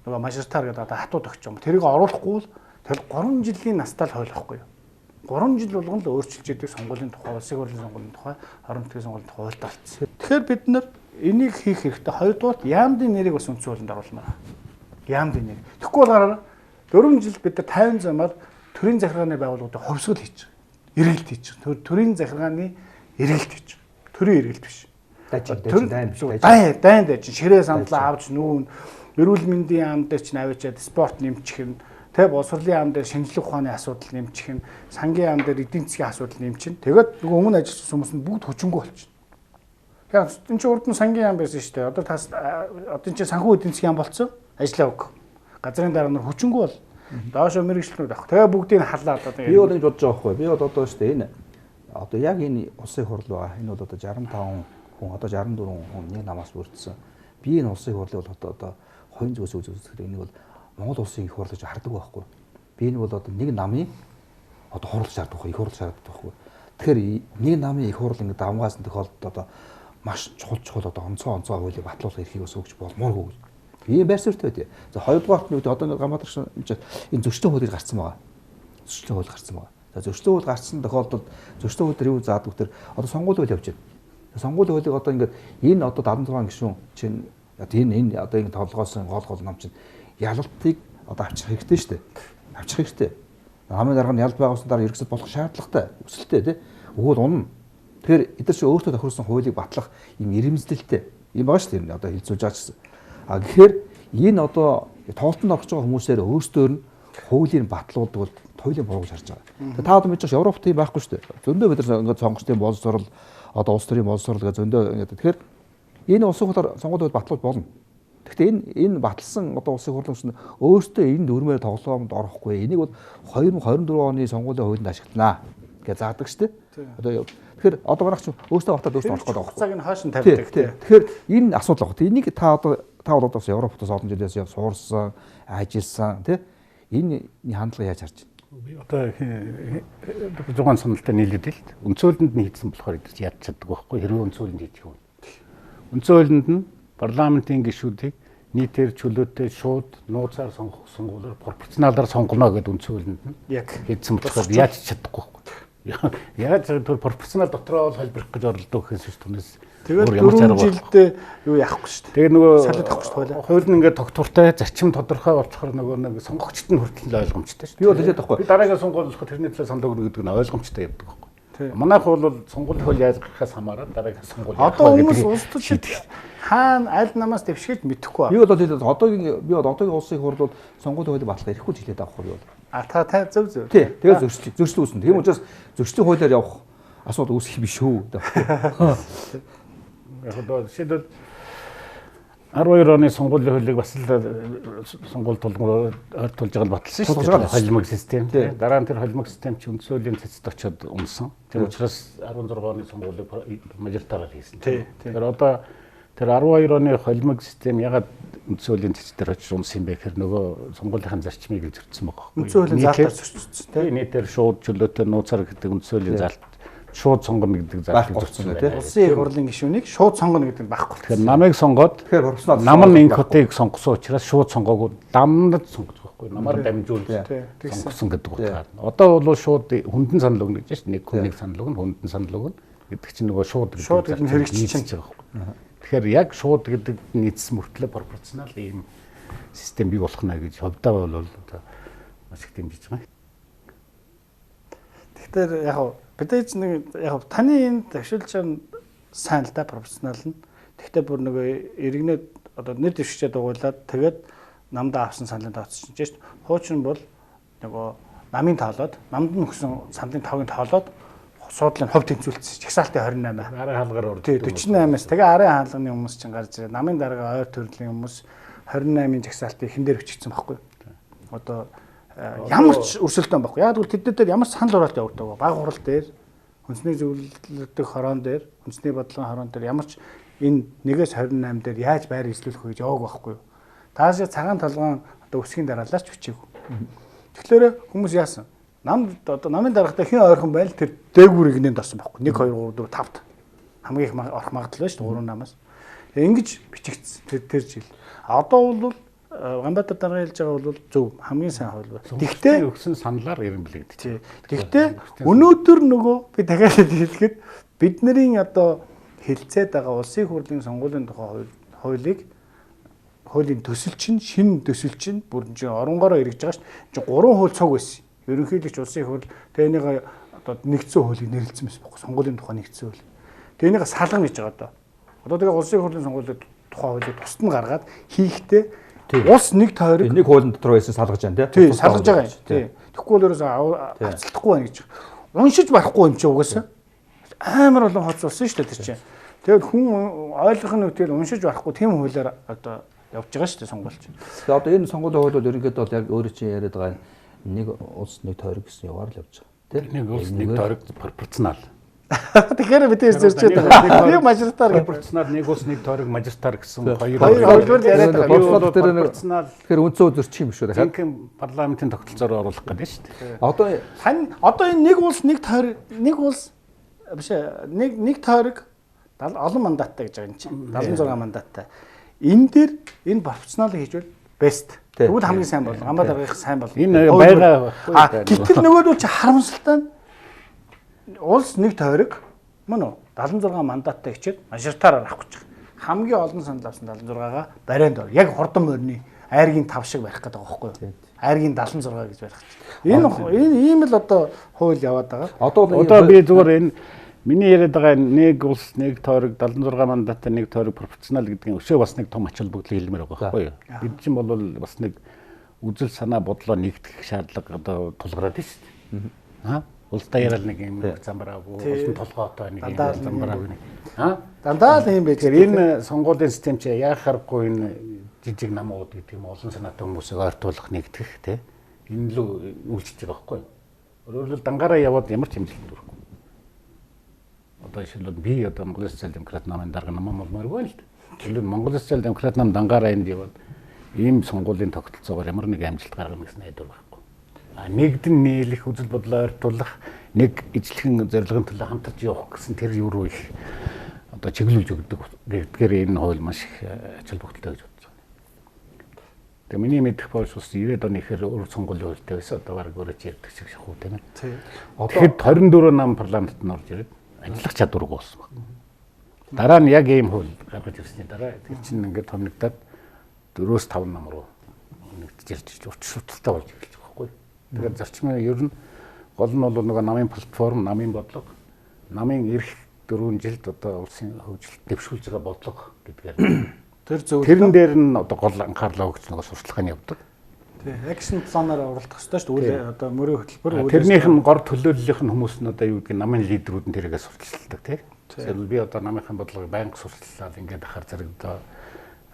нөгөө мажоритар гэдэг одоо хатуу тогтч юм. Тэрийг оруулахгүй бол тэгэл 3 жилийн настай л хойлохгүй юу. 3 жил болгон л өөрчилж идэг сонгуулийн тухай, улсын хурлын сонгуулийн тухай, орон нутгийн сонгуулийн тухай хуульд орсон. Тэгэхээр бид нар энийг хийх хэрэгтэй. Хоёрдугаарт яамдын нэрийг бас үндсэн хуулинд оруулмаар. Яамдын нэр. Тэгэхгүй бол 4 жил бид нар 50 замаар төрийн захиргааны байгууллагуудыг хувьсгал хийж байгаа. Эргэлт хийж байгаа. Төрийн захиргааны эргэлт хийж байгаа. Төрийн эргэлт биш. Дайн дайчин ширээ самдлаа авч нүүн эрүүл мэндийн яам дээр чинь авчиад спорт нэмчих нь тэ боловсролын яам дээр шинжлэх ухааны асуудал нэмчих нь сангийн яам дээр эдийн засгийн асуудал нэмчин. Тэгээд нөгөө өмнө ажилласан хүмүүс нь бүгд хүчингүй болчихно. Яг энэ чинь урд нь сангийн яам байсан шүү дээ. Одоо тас одоо энэ чинь санхүү эдийн засгийн яам болцсон. Ажиллаа өг. Газрын дарга нар хүчингүй бол доошо мэрэгчлэнүүд авах. Тэгээ бүгдийг халаад одоо би бол ингэж бодож байгаа байхгүй. Би бол одоо шүү дээ энэ одоо яг энэ улсын хурл байгаа. Энэ бол одоо 65 хүн одоо 64 хүн нэг намаас бүрдсэн. Би энэ улсын хурлыг бол одоо хувийн зүгээс үзэхээр энийг бол Монгол улсын их хурл гэж хардаг байхгүй. Би энэ бол одоо нэг намын одоо хурл шаарддаг байхгүй, их хурл шаарддаг байхгүй. Тэгэхээр нэг намын их хурл ингээд давмгаасан тохиолдолд одоо маш чухал одоо онцгой хуулийг батлуулах эрхийг бас өгч болмооргүй гэж. Ийм байр суурьтай байдیں۔ За хоёрдугаарт нь одоо ингээд Ганбаатар энэ зөрчлийн хуулийг гарцсан байгаа. Зөрчлийн хууль гарцсан байгаа. За зөрчлийн хууль гарцсан тохиолдолд зөрчлийн хууль дээр юу заадаг вэ? Одоо сонгуулийн хууль явж байна. Сонгуулийн хуулийг одоо ингээд энэ одоо 76 гишүүн чинь одоо энэ одоо ингэ толгоосон гол нам чинь ялалтыг одоо авчих хэрэгтэй шүү дээ. Авчих хэрэгтэй. Намын дарга нь ялд байгуулсан дараа ерөнхийдөө болох шаардлагатай, өсөлттэй тий. Өгөөл унана. Тэгэхээр эдгээр чи өөртөө тохируулсан хуулийг батлах юм ирэмсдэлтэй юм байгаа шүү дээ. Одоо хилцүүлж байгаа ч гэсэн. А гэхээр энэ одоо тоглолтод орох байгаа хүмүүсээр өөрсдөөр нь хуулийг батлуулдаг бол туйлын буруу гэж харж байгаа. Тэгээ та одоо мэдж байгаа Европт тийм байхгүй шүү дээ. Зөндөө бид нар ингээд сонгогчдын боловсрол одоо улс төрийн боловсрол гэж зөндөө ингээд тэгэхээр энэ улсын хурлаар сонгуулийн хууль батлуулж болно. Гэхдээ энэ баталсан одоо улсын хурлын нь өөртөө энэ дүрмээр тоглоомд орохгүй. Энийг бол 2024 оны сонгуулийн хуулинд ашигланаа гэж заадаг шүү дээ. Одоо тэгэхээр одоо манайх ч өөртөө батаад өөртөө орох гэдэг байна. Хугацааг нь хойш нь тавьдаг. Тэгэхээр энэ асуудал баг. Энийг та одоо та бол бас Европт бас олон жилээс суурсан, ажилласан тий. Энэ хандлага яаж харж байна? Би одоо 6 саналтай нийлээд л үндсэн хуулинд нь хийсэн болохоор эдгээр чи ядч чаддаг байхгүй хэрвээ үндсэн хуулинд хийчих юм. Үндсэн хуулинд нь парламентын гишүүдийг нийтээр чөлөөтэй шууд нууцаар сонгох сонгуулиар пропорционалаар сонгоно гэдэг үндсэн хуулинд нь яг хийсэн болохоор яаж чадахгүй байхгүй. Яаж тэр пропорционал дотроо бол холбирох гэж оролдоо гэхээс биш түүнээс Тэгээд 4 жилдээ юу яахгүй шүү дээ. Тэгээд нөгөө салид авахгүй шүү дээ. Хууль нь ингээд тогтвортой зарчим тодорхой болчихоор нөгөө нэг сонгогчд нь хүртэл ойлгомжтой шүү дээ. Би бол хэлээд байхгүй. Би дараагийн сонгуул болохоор тэрний төлөө санал өгнө гэдэг нь ойлгомжтой явдаг байхгүй. Манайх бол сонгуулийн хууль яаж гарахаас хамаарат дараагийн сонгуул яах вэ? Одоо хүмүүс улс төрчид хаана аль намаас дэвшгэж мэдэхгүй. Би бол хэлээд одоогийн би бол одоогийн улсын хурл бол сонгуулийн хуулийг батлах эрхгүй ч хэлээд байгаа байхгүй юу? А та зөв зөв. Тий. Тэгээд зөрчил үүснэ. Тийм учраас зөрчлийн хуулиар явах асуудал үүсэх юм биш үү? Яг одоо жишээлбэл 12 оны сонгуулийн хуулийг бас л сонгуул тулгуур ойртуулж байгаа л баталсан шүү дээ. Холимог систем. Дараа нь тэр холимог систем чинь үндсэн хуулийн цэцэд очиод унсан. Тэр учраас 16 оны сонгуулийг мажоритараар хийсэн. Тэгэхээр одоо тэр 12 оны холимог систем ягаад үндсэн хуулийн цэц дээр очиж унсан юм бэ гэхээр нөгөө сонгуулийнхын зарчмыг л зөрчсөн байгаа байхгүй. Үндсэн хуулийн заалтаар зөрчсөн тийм. Нийтээр шууд чөлөөтэй нууцаар гэдэг үндсэн хуулийн заалт шууд сонгоно гэдэг заалтыг зөрчсөн тийм. Улсын их хурлын гишүүнийг шууд сонгоно гэдэг нь байхгүй. Тэгэхээр намыг сонгоод тэгэхээр пропорционал нам нь инкотыг сонгосон учраас шууд сонгоогүй намнад сонгож байгаа байхгүй. Намаар дамжуулж сонгосон гэдэг утгаар. Одоо бол шууд хүндэн санал өгнө гэж шээ. Нэг хүн нэг санал өгнө, хүндэн санал өгнө гэдэг чинь нөгөө шууд гэдэг нь хэрэгжиж байгаа байхгүй. Тэгэхээр яг шууд гэдэг нийцсэн мөртлөө пропорционал ийм систем бий болох нэ гэж хувьдаа бол одоо маш их дэмжиж байгаа. Тэгэхээр яг бид нэг яг таны энэ дэвшилж сайн л да пропорционал нь. Тэгвэл бүр нөгөө иргэнээд одоо нэр дэвшигчээ дугуйлаад тэгээд намдаа авсан саналын тооцсон чинь шүү. Хуучин бол нөгөө намын тоолоод намд нь өгсөн саналын тоог нь тоолоод суудлын хувь тэнцвүүлсэн. Жагсаалтын 28. Арын хаалгаар ордог. Тий 48-аас тэгээ арын хаалганы хүмүүс чинь гарч ирээ. Намын дарга ойр төрлийн хүмүүс 28-ын жагсаалтыг хэн дээр өчигдсэн байхгүй. Одоо ямар ч өрсөлдөөн байхгүй. Яг гэвэл тэдний дээр ямар ч санал хураалт явагдаагүй. Баг хурал дээр, үндэсний зөвлөлдөх хорон дээр, үндэсний бодлогын хорон дээр ямар ч энэ 1-ээс 28 дээр яаж байр эзлүүлэх вэ гэж яваагүй байхгүй. Таашаа цагаан толгоон одоо өсгийн дараалал ч бичээгүй. Тэгэхээр хүмүүс яасан? Нам одоо намын даргатай хэн ойрхон байл тэр дээгүүр игнэнд орсон байхгүй. 1 2 3 4 5-т. Хамгийн их орох магадлал байна шүү дээ 3 намаас. Ингэж бичигдсэн тэр жил. Одоо бол Ганбаатар дарга хэлж байгаа бол зөв хамгийн сайн хууль байна. Тэгтээ өгсөн саналаар эренблэгдэж. Тэгтээ өнөөдөр нөгөө би дахиад хэлэхэд бидний одоо хэлцээд байгаа улсын хурлын сонгуулийн тухай хуулийг хуулийн төсөл чинь шинэ төсөл чинь бүр чинь оронгороо эргэж байгаа шүү. Чинь 3 хууль цуг байсан. Ерөнхийлөгч улсын хурл тэрнийг одоо нэгдсэн хуулийг нэрлэлсэн байсан байхгүй сонгуулийн тухай нэгдсэн хууль. Тэрнийг салгана гэж байгаа одоо. Одоо тэгээ улсын хурлын сонгуулийн тухай хуулийг тусад нь гаргаад хийхдээ улс нэг тойрог нэг хуулийн дотор байсан салгаж байна тий. Салгаж байгаа юм. Тий. Тэгэхгүй бол ерөөсөө авцалдахгүй байна гэж. Уншиж барахгүй юм чи угаасаа. Амар олон хоц болсон шүү дээ тэр чинь. Тэгээд хүн ойлгох нь үтэл уншиж барахгүй тийм хуулиар одоо явж байгаа шүү дээ сонгуул чинь. Тэгээд одоо энэ сонгуулийн хууль бол ерөнхийдөө бол яг өөрөө чинь яриад байгаа нэг улс нэг тойрог гэсэн яваар л явж байгаа. Тий. Нэг улс нэг тойрог пропорционал. Тэгэхээр бид зөрчөөд байгаа. Нэг мажоритар пропорционал нэг улс нэг тойрог мажоритар гэсэн хоёр хоёроор яриад байгаа. Пропорционал дээр нэг тэгэхээр үндсэн зөрчих юм шүү дээ. Жинхэнэ парламентын тогтолцоороо оруулах гэдэг шүү дээ. Одоо тань одоо энэ нэг улс нэг тойрог нэг улс биш нэг тойрог олон мандаттай гэж байгаа юм чинь. 76 мандаттай. Энэ дээр энэ пропорционалыг хийжвэл best. Тэгвэл хамгийн сайн болно. Гамбаа даргах сайн болно. Энэ байгаа. Гэтэл нөгөөдөл чи харамсалтай нь улс нэг тойрог Мөн үү? 76 мандаттай хичээд мажоритараар авах гэж байгаа. Хамгийн олон санал авсан 76-гаа барайнд ор. Яг хурдан морины айргийн 5 шиг барих гэдэг байгаа байхгүй юу? Айргийн 76 гэж барих гэж. Энэ ийм л одоо хууль яваад байгаа. Одоо би зүгээр энэ миний яриад байгаа нэг улс нэг тойрог 76 мандаттай нэг тойрог пропорционал гэдгийн өшөө бас нэг том ач холбогдлыг хэлмээр байгаа байхгүй юу? Бид чинь бол бас нэг үзэл санаа бодлоо нэгтгэх шаардлага одоо тулгараад байна шүү дээ. Аа? Улс даяараа нэг юм замбараагүй, улсын толгойтой нэг юм замбараагүй нэг. Аа? Дандаа л юм байж. Тэгэхээр энэ сонгуулийн систем чи яах аргагүй энэ жижиг намууд гэдэг юм олон санаатай хүмүүсийг ойртуулах, нэгтгэх тий. Энэ л үйлчилж байгаа байхгүй юу? Өөрөөр хэлбэл дангаараа яваад ямар ч хэмжилтэнд хүрэхгүй. Одоо жишээлбэл би одоо Монгол Социал Демократ намын дарга намаа болмооргүй л дээ. Жишээлбэл Монгол Социал Демократ нам дангаараа энд яваад ийм сонгуулийн тогтолцоогоор ямар нэг амжилт гаргана гэсэн найдвар байхгүй. А нэгдэн нийлэх, үзэл бодлоо ойртуулах, нэг ижлэхэн зорилгын төлөө хамтарч явах гэсэн тэр юу руу их одоо чиглүүлж өгдөг гэдгээр энэ хууль маш их ач холбогдолтой гэж бодож байна. Тэгээ миний мэдэх болж ус 90-ад оны ихээр өөр сонгуулийн хуультай байсан. Одоо баг өөрөө ч ярьдаг шиг шахуу тийм ээ. Тэгэхэд 24 нам парламентд нь орж ирээд ажиллах чадваргүй болсон байна. Дараа нь яг ийм хууль гаргаж ирсний дараа тэр чинь ингээд томногдоод 4-5 нам руу нэгдэж ирж учир шудартай болж эхэлж байгаа байхгүй. Тэгэхээр зарчмын ер нь гол нь бол нөгөө намын платформ, намын бодлого, намын эрх 4 жилд одоо улсын хөгжилт дэвшүүлж байгаа бодлого гэдгээр тэр зөв. Тэрэн дээр нь одоо гол анхаарлаа өгч нөгөө сурталчилгаа нь явдаг. Тий, action планаар уралдах ёстой шүү дээ. Үйл одоо мөрийн хөтөлбөр. Тэрнийх нь гор төлөөллийнх нь хүмүүс нь одоо юу гэдгийг намын лидерүүд нь тэрийгэ сурталчилдаг тий. Жишээлбэл би одоо намынхын бодлогыг байнга сурталчлаад ингээд ахаар зэрэг одоо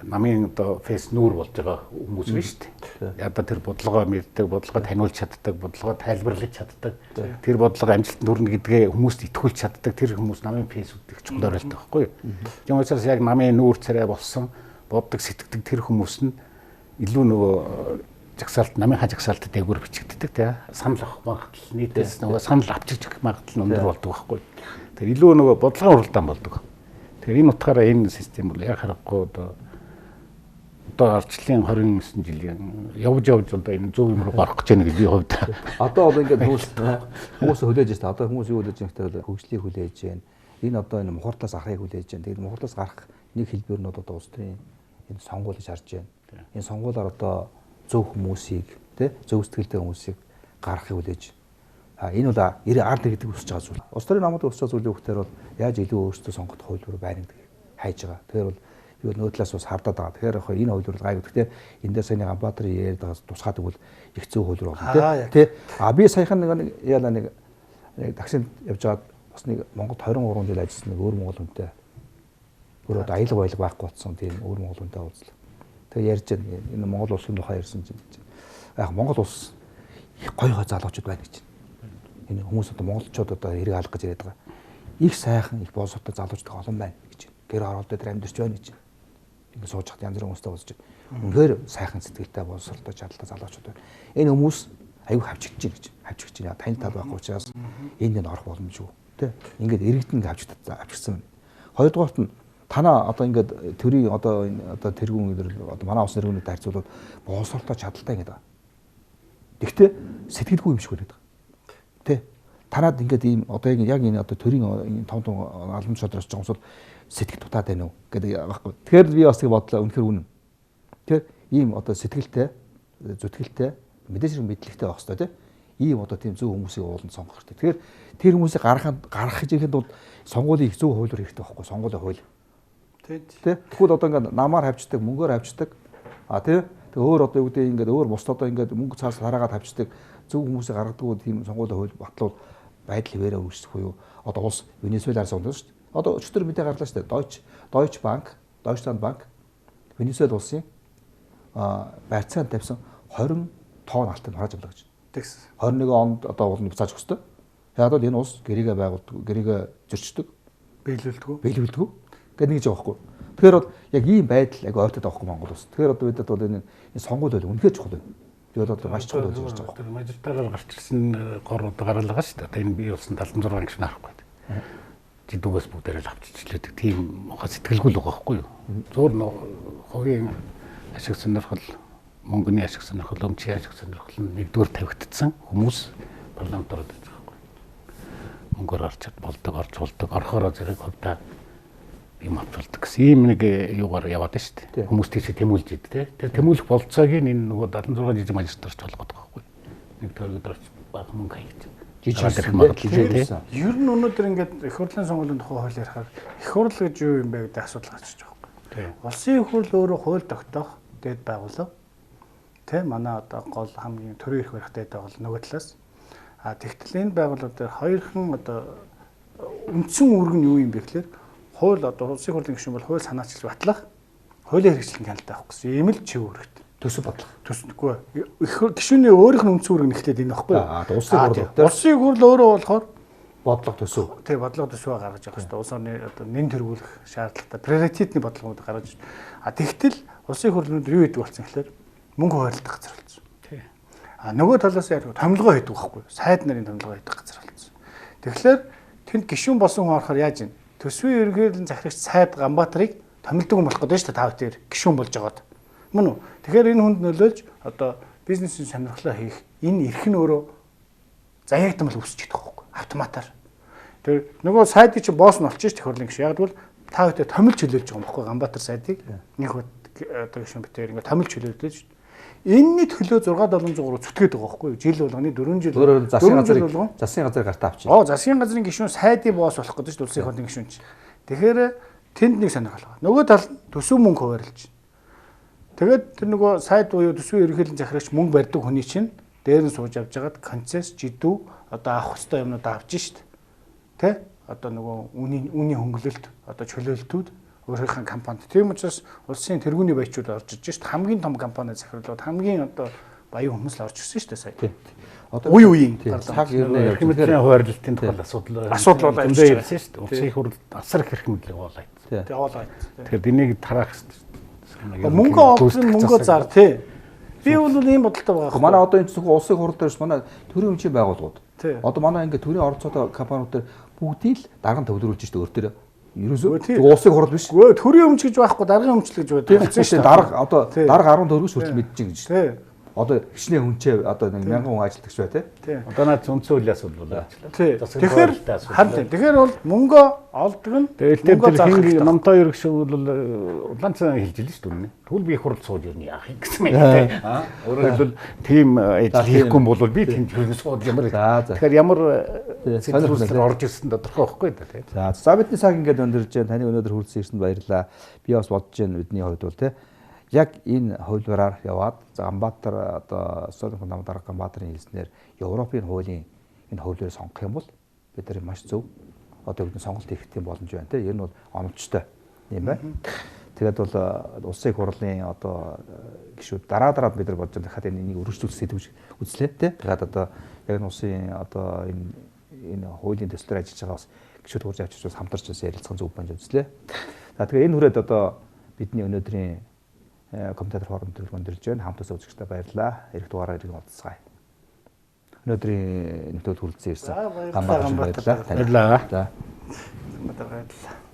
намын одоо фэйс нүүр болж байгаа хүмүүс биш үү? Одоо тэр бодлогоо мэддэг, бодлогоо таниулж чаддаг, бодлогоо тайлбарлаж чаддаг, тэр бодлого амжилтанд хүрнэ гэдгээ хүмүүст итгүүлж чаддаг тэр хүмүүс намын фэйсүүд их чухал ролтой байхгүй юу? Тийм учраас яг намын нүүр царай болсон, боддог, сэтгэдэг тэр хүмүүс нь илүү нөгөө жагсаалт, намынхаа жагсаалтад дээгүүр бичигддэг тий. Санал авах магадлал нийтээс нөгөө санал авчиж өгөх магадлал нь өндөр болдог байхгүй юу? Тэр илүү нөгөө бодлогын уралдаан болдог. Тэгэхээр энэ утгаараа энэ систем бол яг харахгүй одоо ардчлалын 29 жилийн явж одоо энэ зөв юм руу гарах гэж байна гэж би хувьд. Одоо бол ингээд хүмүүс хүлээж байна. Одоо хүмүүс юу хүлээж байгаа гэхээр хөгжлийг хүлээж байна. Энэ одоо энэ мухардлаас гарахыг хүлээж байна. Тэгээд мухардлаас гарах нэг хэлбэр нь одоо улс төрийн энэ сонгуул гэж харж байна. Энэ сонгуулиар одоо зөв хүмүүсийг тий зөв сэтгэлтэй хүмүүсийг гаргахыг хүлээж. А энэ бол ард иргэдэг өсөж байгаа зүйл. Улс төрийн намууд өсөж байгаа зүйлийн үгээр бол яаж илүү өөрсдөө сонгох хувилбар байна гэдгийг хайж байгаа. Тэгэхээр бол би бол нөө талаас бас хардаад байгаа. Тэгэхээр яг энэ хувилбар гайгүй. Гэхдээ энэ дээр саяны Ганбаатар яриад байгаас тусгаад өгвөл их зөв хувилбар болно тий. А би саяхан нэг яалаа нэг таксинд явж байгаад бас нэг Монголд 23 жил ажилласан нэг өөр монгол хүнтэй өөр одоо аялга баялга байхгүй болсон тийм өөр монгол хүнтэй уулзлаа. Тэгээ ярьж байна. Энэ Монгол улсын тухай ярьсан чинь яг Монгол улс их гоё гоё залуучууд байна гэж. Энэ хүмүүс одоо монголчууд одоо хэрэг алга гэж яриад байгаа. Их сайхан их боловсролтой залуучууд олон байна гэж. Гэр хороолтой дээр амьдарч байна гэж. Ингээд сууж хат янз бүрийн хүмүүстэй уулзч байна. Үнэхээр сайхан сэтгэлтэй боловсролтой чадaltaй залуучууд байна. Энэ хүмүүс аюу хавчигдж байна гэж. Хавчигдж байна. Таны тал байхгүй учраас энд энэ орох боломжгүй. Тэ? Ингээд иргэдэн авчигдсан байна. Хоёрдугаарт нь танаа одоо ингээд төрийн одоо энэ одоо тэргүүн өдөр одоо манай улсын тэргүүнүүд харьцуулбал боловсролтой чадaltaй ингээд байгаа. Тэгвэл сэтгэлгүй юм шиг байдаг. Тэ? Танаад ингээд ийм одоо яг энэ одоо төрийн том том албан тушаал орж байгаа хүмүүс бол сэтгэл дутаад байна уу гэдэг байхгүй. Тэгэхээр би бас тэг бодлоо үнэхээр үнэн. Тэгэхээр ийм одоо сэтгэлтэй, зүтгэлтэй, мэдээж хэрэг мэдлэгтэй байх хэрэгтэй тий. Ийм одоо тийм зөв хүмүүсийг ууланд сонгох хэрэгтэй. Тэгэхээр тэр хүмүүсийг гаргах гэж ихэд бол сонгуулийн их зөв хувилбар хэрэгтэй байхгүй. Сонгуулийн хууль. Тий. Тэгвэл одоо ингээд намаар хавчдаг, мөнгөөр хавчдаг. А тий. Тэг өөр одоо юу гэдэг ингээд өөр бусд одоо ингээд мөнгө цаас хараагаад хавчдаг зөв хүмүүсийг гаргадаг тийм сонгуулийн хууль батлуул байдал хэвээрээ үүсэх буюу одоо улс Венесуэлаар сонгоно шүү дээ. Одоо өчигдөр мэдээ гарлаа шүү дээ. Deutsche Bank, Deutschland Bank Венесуэл улсын барьцаанд тавьсан 20 тонн алтыг харааж авлаа гэж. Тэгсэн. 21 онд одоо уул нь буцааж өгөх ёстой. Яг бол энэ улс гэрээгээ байгуулдаг, гэрээгээ зөрчдөг, биелүүлдэг. Гэдэг нэг жоо байхгүй. Тэгэхээр бол яг ийм байдал яг ойртоод байгаа байхгүй Монгол улс. Тэгэхээр одоо бидэд бол энэ сонгуул хууль үнэхээр чухал байна. Би бол одоо маш чухал болж ирж байгаа. Тэр мажоритараар гарч ирсэн гор одоо гараал байгаа шүү дээ. Одоо энэ бие улсын 76 гишүүн харахгүй. Жидүүгээс бүгдээрээ л авчичлээдэг. Тийм ухаан сэтгэлгүй л байгаа байхгүй юу? Зур хувийн ашиг сонирхол, мөнгөний ашиг сонирхол, өмчийн ашиг сонирхол нь нэгдүгээр тавигдсан хүмүүс парламент ороод ирж байгаа байхгүй. Мөнгөөр орчод болдог, орж болдог, орохороо зэрэг хувьдаа юм авч болдог гэсэн ийм нэг юугаар яваад байна шүү дээ. Хүмүүс тийшээ тэмүүлж ид тэ. Тэр тэмүүлэх болцоог энэ нөгөө 76 жижиг мажиртарч болгоод байгаа байхгүй. Нэг тойрог дөрч бага мөнгө хаяж. Жижиг магадлал. Ер нь өнөөдөр ингээд их хурлын сонгуулийн тухай хууль ярихаар их хурл гэж юу юм бэ гэдэг асуудал гарч иж байгаа байхгүй. Улсын их хурл өөрөө хууль тогтоох дэд байгууллага. Тэ манай одоо гол хамгийн төрийн эрх барих дэд байгууллага нөгөө талаас. А тэгтэл энэ байгууллага дээр хоёрхан одоо үндсэн үүрэг нь юу юм бэ гэхээр хууль одоо улсын хурлын гишүүн бол хууль санаачилж батлах, хуулийн хэрэгжилтийн хяналт авах гэсэн ийм л чиг үүрэгтэй. Төсөв бодлого. Төсөхгүй. Их гишүүний өөрийнх нь үндсэн үүрэг нь эхлээд энэ баггүй юу? Улсын хурл дээр. Улсын хурл өөрөө болохоор бодлого төсөв. Тий, бодлого төсвөө гаргаж явах хэрэгтэй. Улс орны одоо нэн тэргүүлэх шаардлагатай приоритетний бодлогоуд гаргаж. А тэгтэл улсын хурл өнөөдөр юу хийдэг болсон гэхээр мөнгө хуваарлах газар болсон. Тий. А нөгөө талаас яг томилгоо хийдэг байхгүй юу? Сайд нарын томилгоо хийдэг газар болсон. Тэгэхээр тэнд гишүүн болсон хүн орохоор яаж юм? Төсвийн ерөнхийлөн захирагч сайд Ганбаатарыг томилдог юм болох гэдэг шүү дээ. Та бүхэн гишүүн болж байгаад. Мөн үү? Тэгэхээр энэ хүнд нөлөөлж одоо бизнесийн сонирхлоо хийх энэ эрх нь өөрөө заяагдмал үүсч идэх байхгүй автоматар. Тэр нөгөө сайдыг чи босс нь болчих шүү дээ хурлын гишүүн. Яг тэгвэл та бүхэн томилж чөлөөлж байгаа юм байхгүй Ганбаатар сайдыг нэг одоо гишүүн битээр ингээд томилж чөлөөлж шүү дээ. Энэний төлөө 6703 зүтгээд байгаа байхгүй юу? Жил болгоны 4 жил. Өөрөөр засгийн газрыг гартаа авчих. Засгийн газрын гишүүн сайдын босс болох гэдэг шүү дээ улсын хурлын гишүүн чинь. Тэгэхээр тэнд нэг сонирхол байгаа. Нөгөө тал нь төсөв мөнгө хуваарлж. Тэгээд тэр нөгөө сайд буюу төсвийн ерөнхийлөн захирагч мөнгө барьдаг хүний чинь дээр нь сууж авч жагаад концесс жидүү одоо авах ёстой юмнууд авч шít. Тэ? Одоо нөгөө үнийн хөнгөлөлт одоо чөлөөлтүүд өөрийнхөө компанид. Тийм учраас улсын тэргүүний баячууд орж иж шít. Хамгийн том компани захирлууд хамгийн одоо баян хүмүүс л орж ирсэн шүү дээ сая. Одоо үе үеийн цаг ернээ эрх мэдлийн хуваарлтын тухай асуудал болоо ирсэн шүү дээ. Улсын их хурл асар их эрх мэдлийг оолаа. Тий, оолаа. Тэгэхээр энийг тараах хэрэгтэй. Мөнгө олдсон мөнгөө зар тий. Би бол ийм бодолтой байгаа. Манай одоо энэ зөвхөн улсын хурл дээр биш манай төрийн өмчийн байгууллагууд. Одоо манай ингээд төрийн оролцоотой компаниуд дээр бүгдийг л дарган төвлөрүүлж шүү дээ өөр дээр. Ерөөсөө улсын хурл биш. Үгүй төрийн өмч гэж байхгүй даргын өмч л гэж байдаг. Тийм шүү дээ. Дарга одоо дарга 14 хүртэл мэдчихээн гэж шүү дээ. Одоо хичнээн хүнчээ одоо нэг 1000 хүн ажилладаг шүү дээ тий. Одоо наад үндсэн хуулийн асуудал болоо. Тэгэхээр харин тийм. Тэгэхээр бол мөнгө олдог нь мөнгө зарах хэрэгтэй. Номтой ерөгшөө бол улаан цан хэлж илээ шүү дээ. Тэгвэл би их хурл сууж ирнэ яах юм гэсэн мэт тий. Өөрөөр хэлбэл тийм ажил хийхгүй бол би тэнд хөрөн сууж ямар. Тэгэхээр ямар сэтгэл орж ирсэн тодорхой байхгүй да тий. За бидний цаг ингээд өндөрлж байна. Таны өнөөдөр хүрэлцэн ирсэнд баярлалаа. Би бас бодож байна бидний хувьд бол тий. Яг энэ хувилбараар яваад Ганбаатар одоо Соёлын нам дарга Ганбаатарын хэлснээр Европын хуулийн энэ хувилбарыг сонгох юм бол бид нар маш зөв одоо юу гэдэг сонголт хийх тийм боломж байна тийм. Ер нь бол оновчтой юм байна. Тэгээд бол улсын их хурлын одоо гишүүд дараа дараад бид нар бодож байгаа дахиад энийг өргөжлүүлэх сэдв үзлээ тийм. Тэгээд одоо яг нь улсын одоо энэ хуулийн төслөөр ажиллаж байгаа бас гишүүд хурж авчирч бас хамтарч бас ярилцсан зөв байна гэж үзлээ. За тэгэхээр энэ хүрээд одоо бидний өнөөдрийн комментатор форум төлөв өндөрлж байна. Хамт үзэгчдээ баярлалаа. Ирэх дугаараар иргэн уулзцгаая. Өнөөдрийн нэвтрүүлэг хүрэлцэн ирсэн Ганбаатар баярлалаа. Баярлалаа. За. Баярлалаа.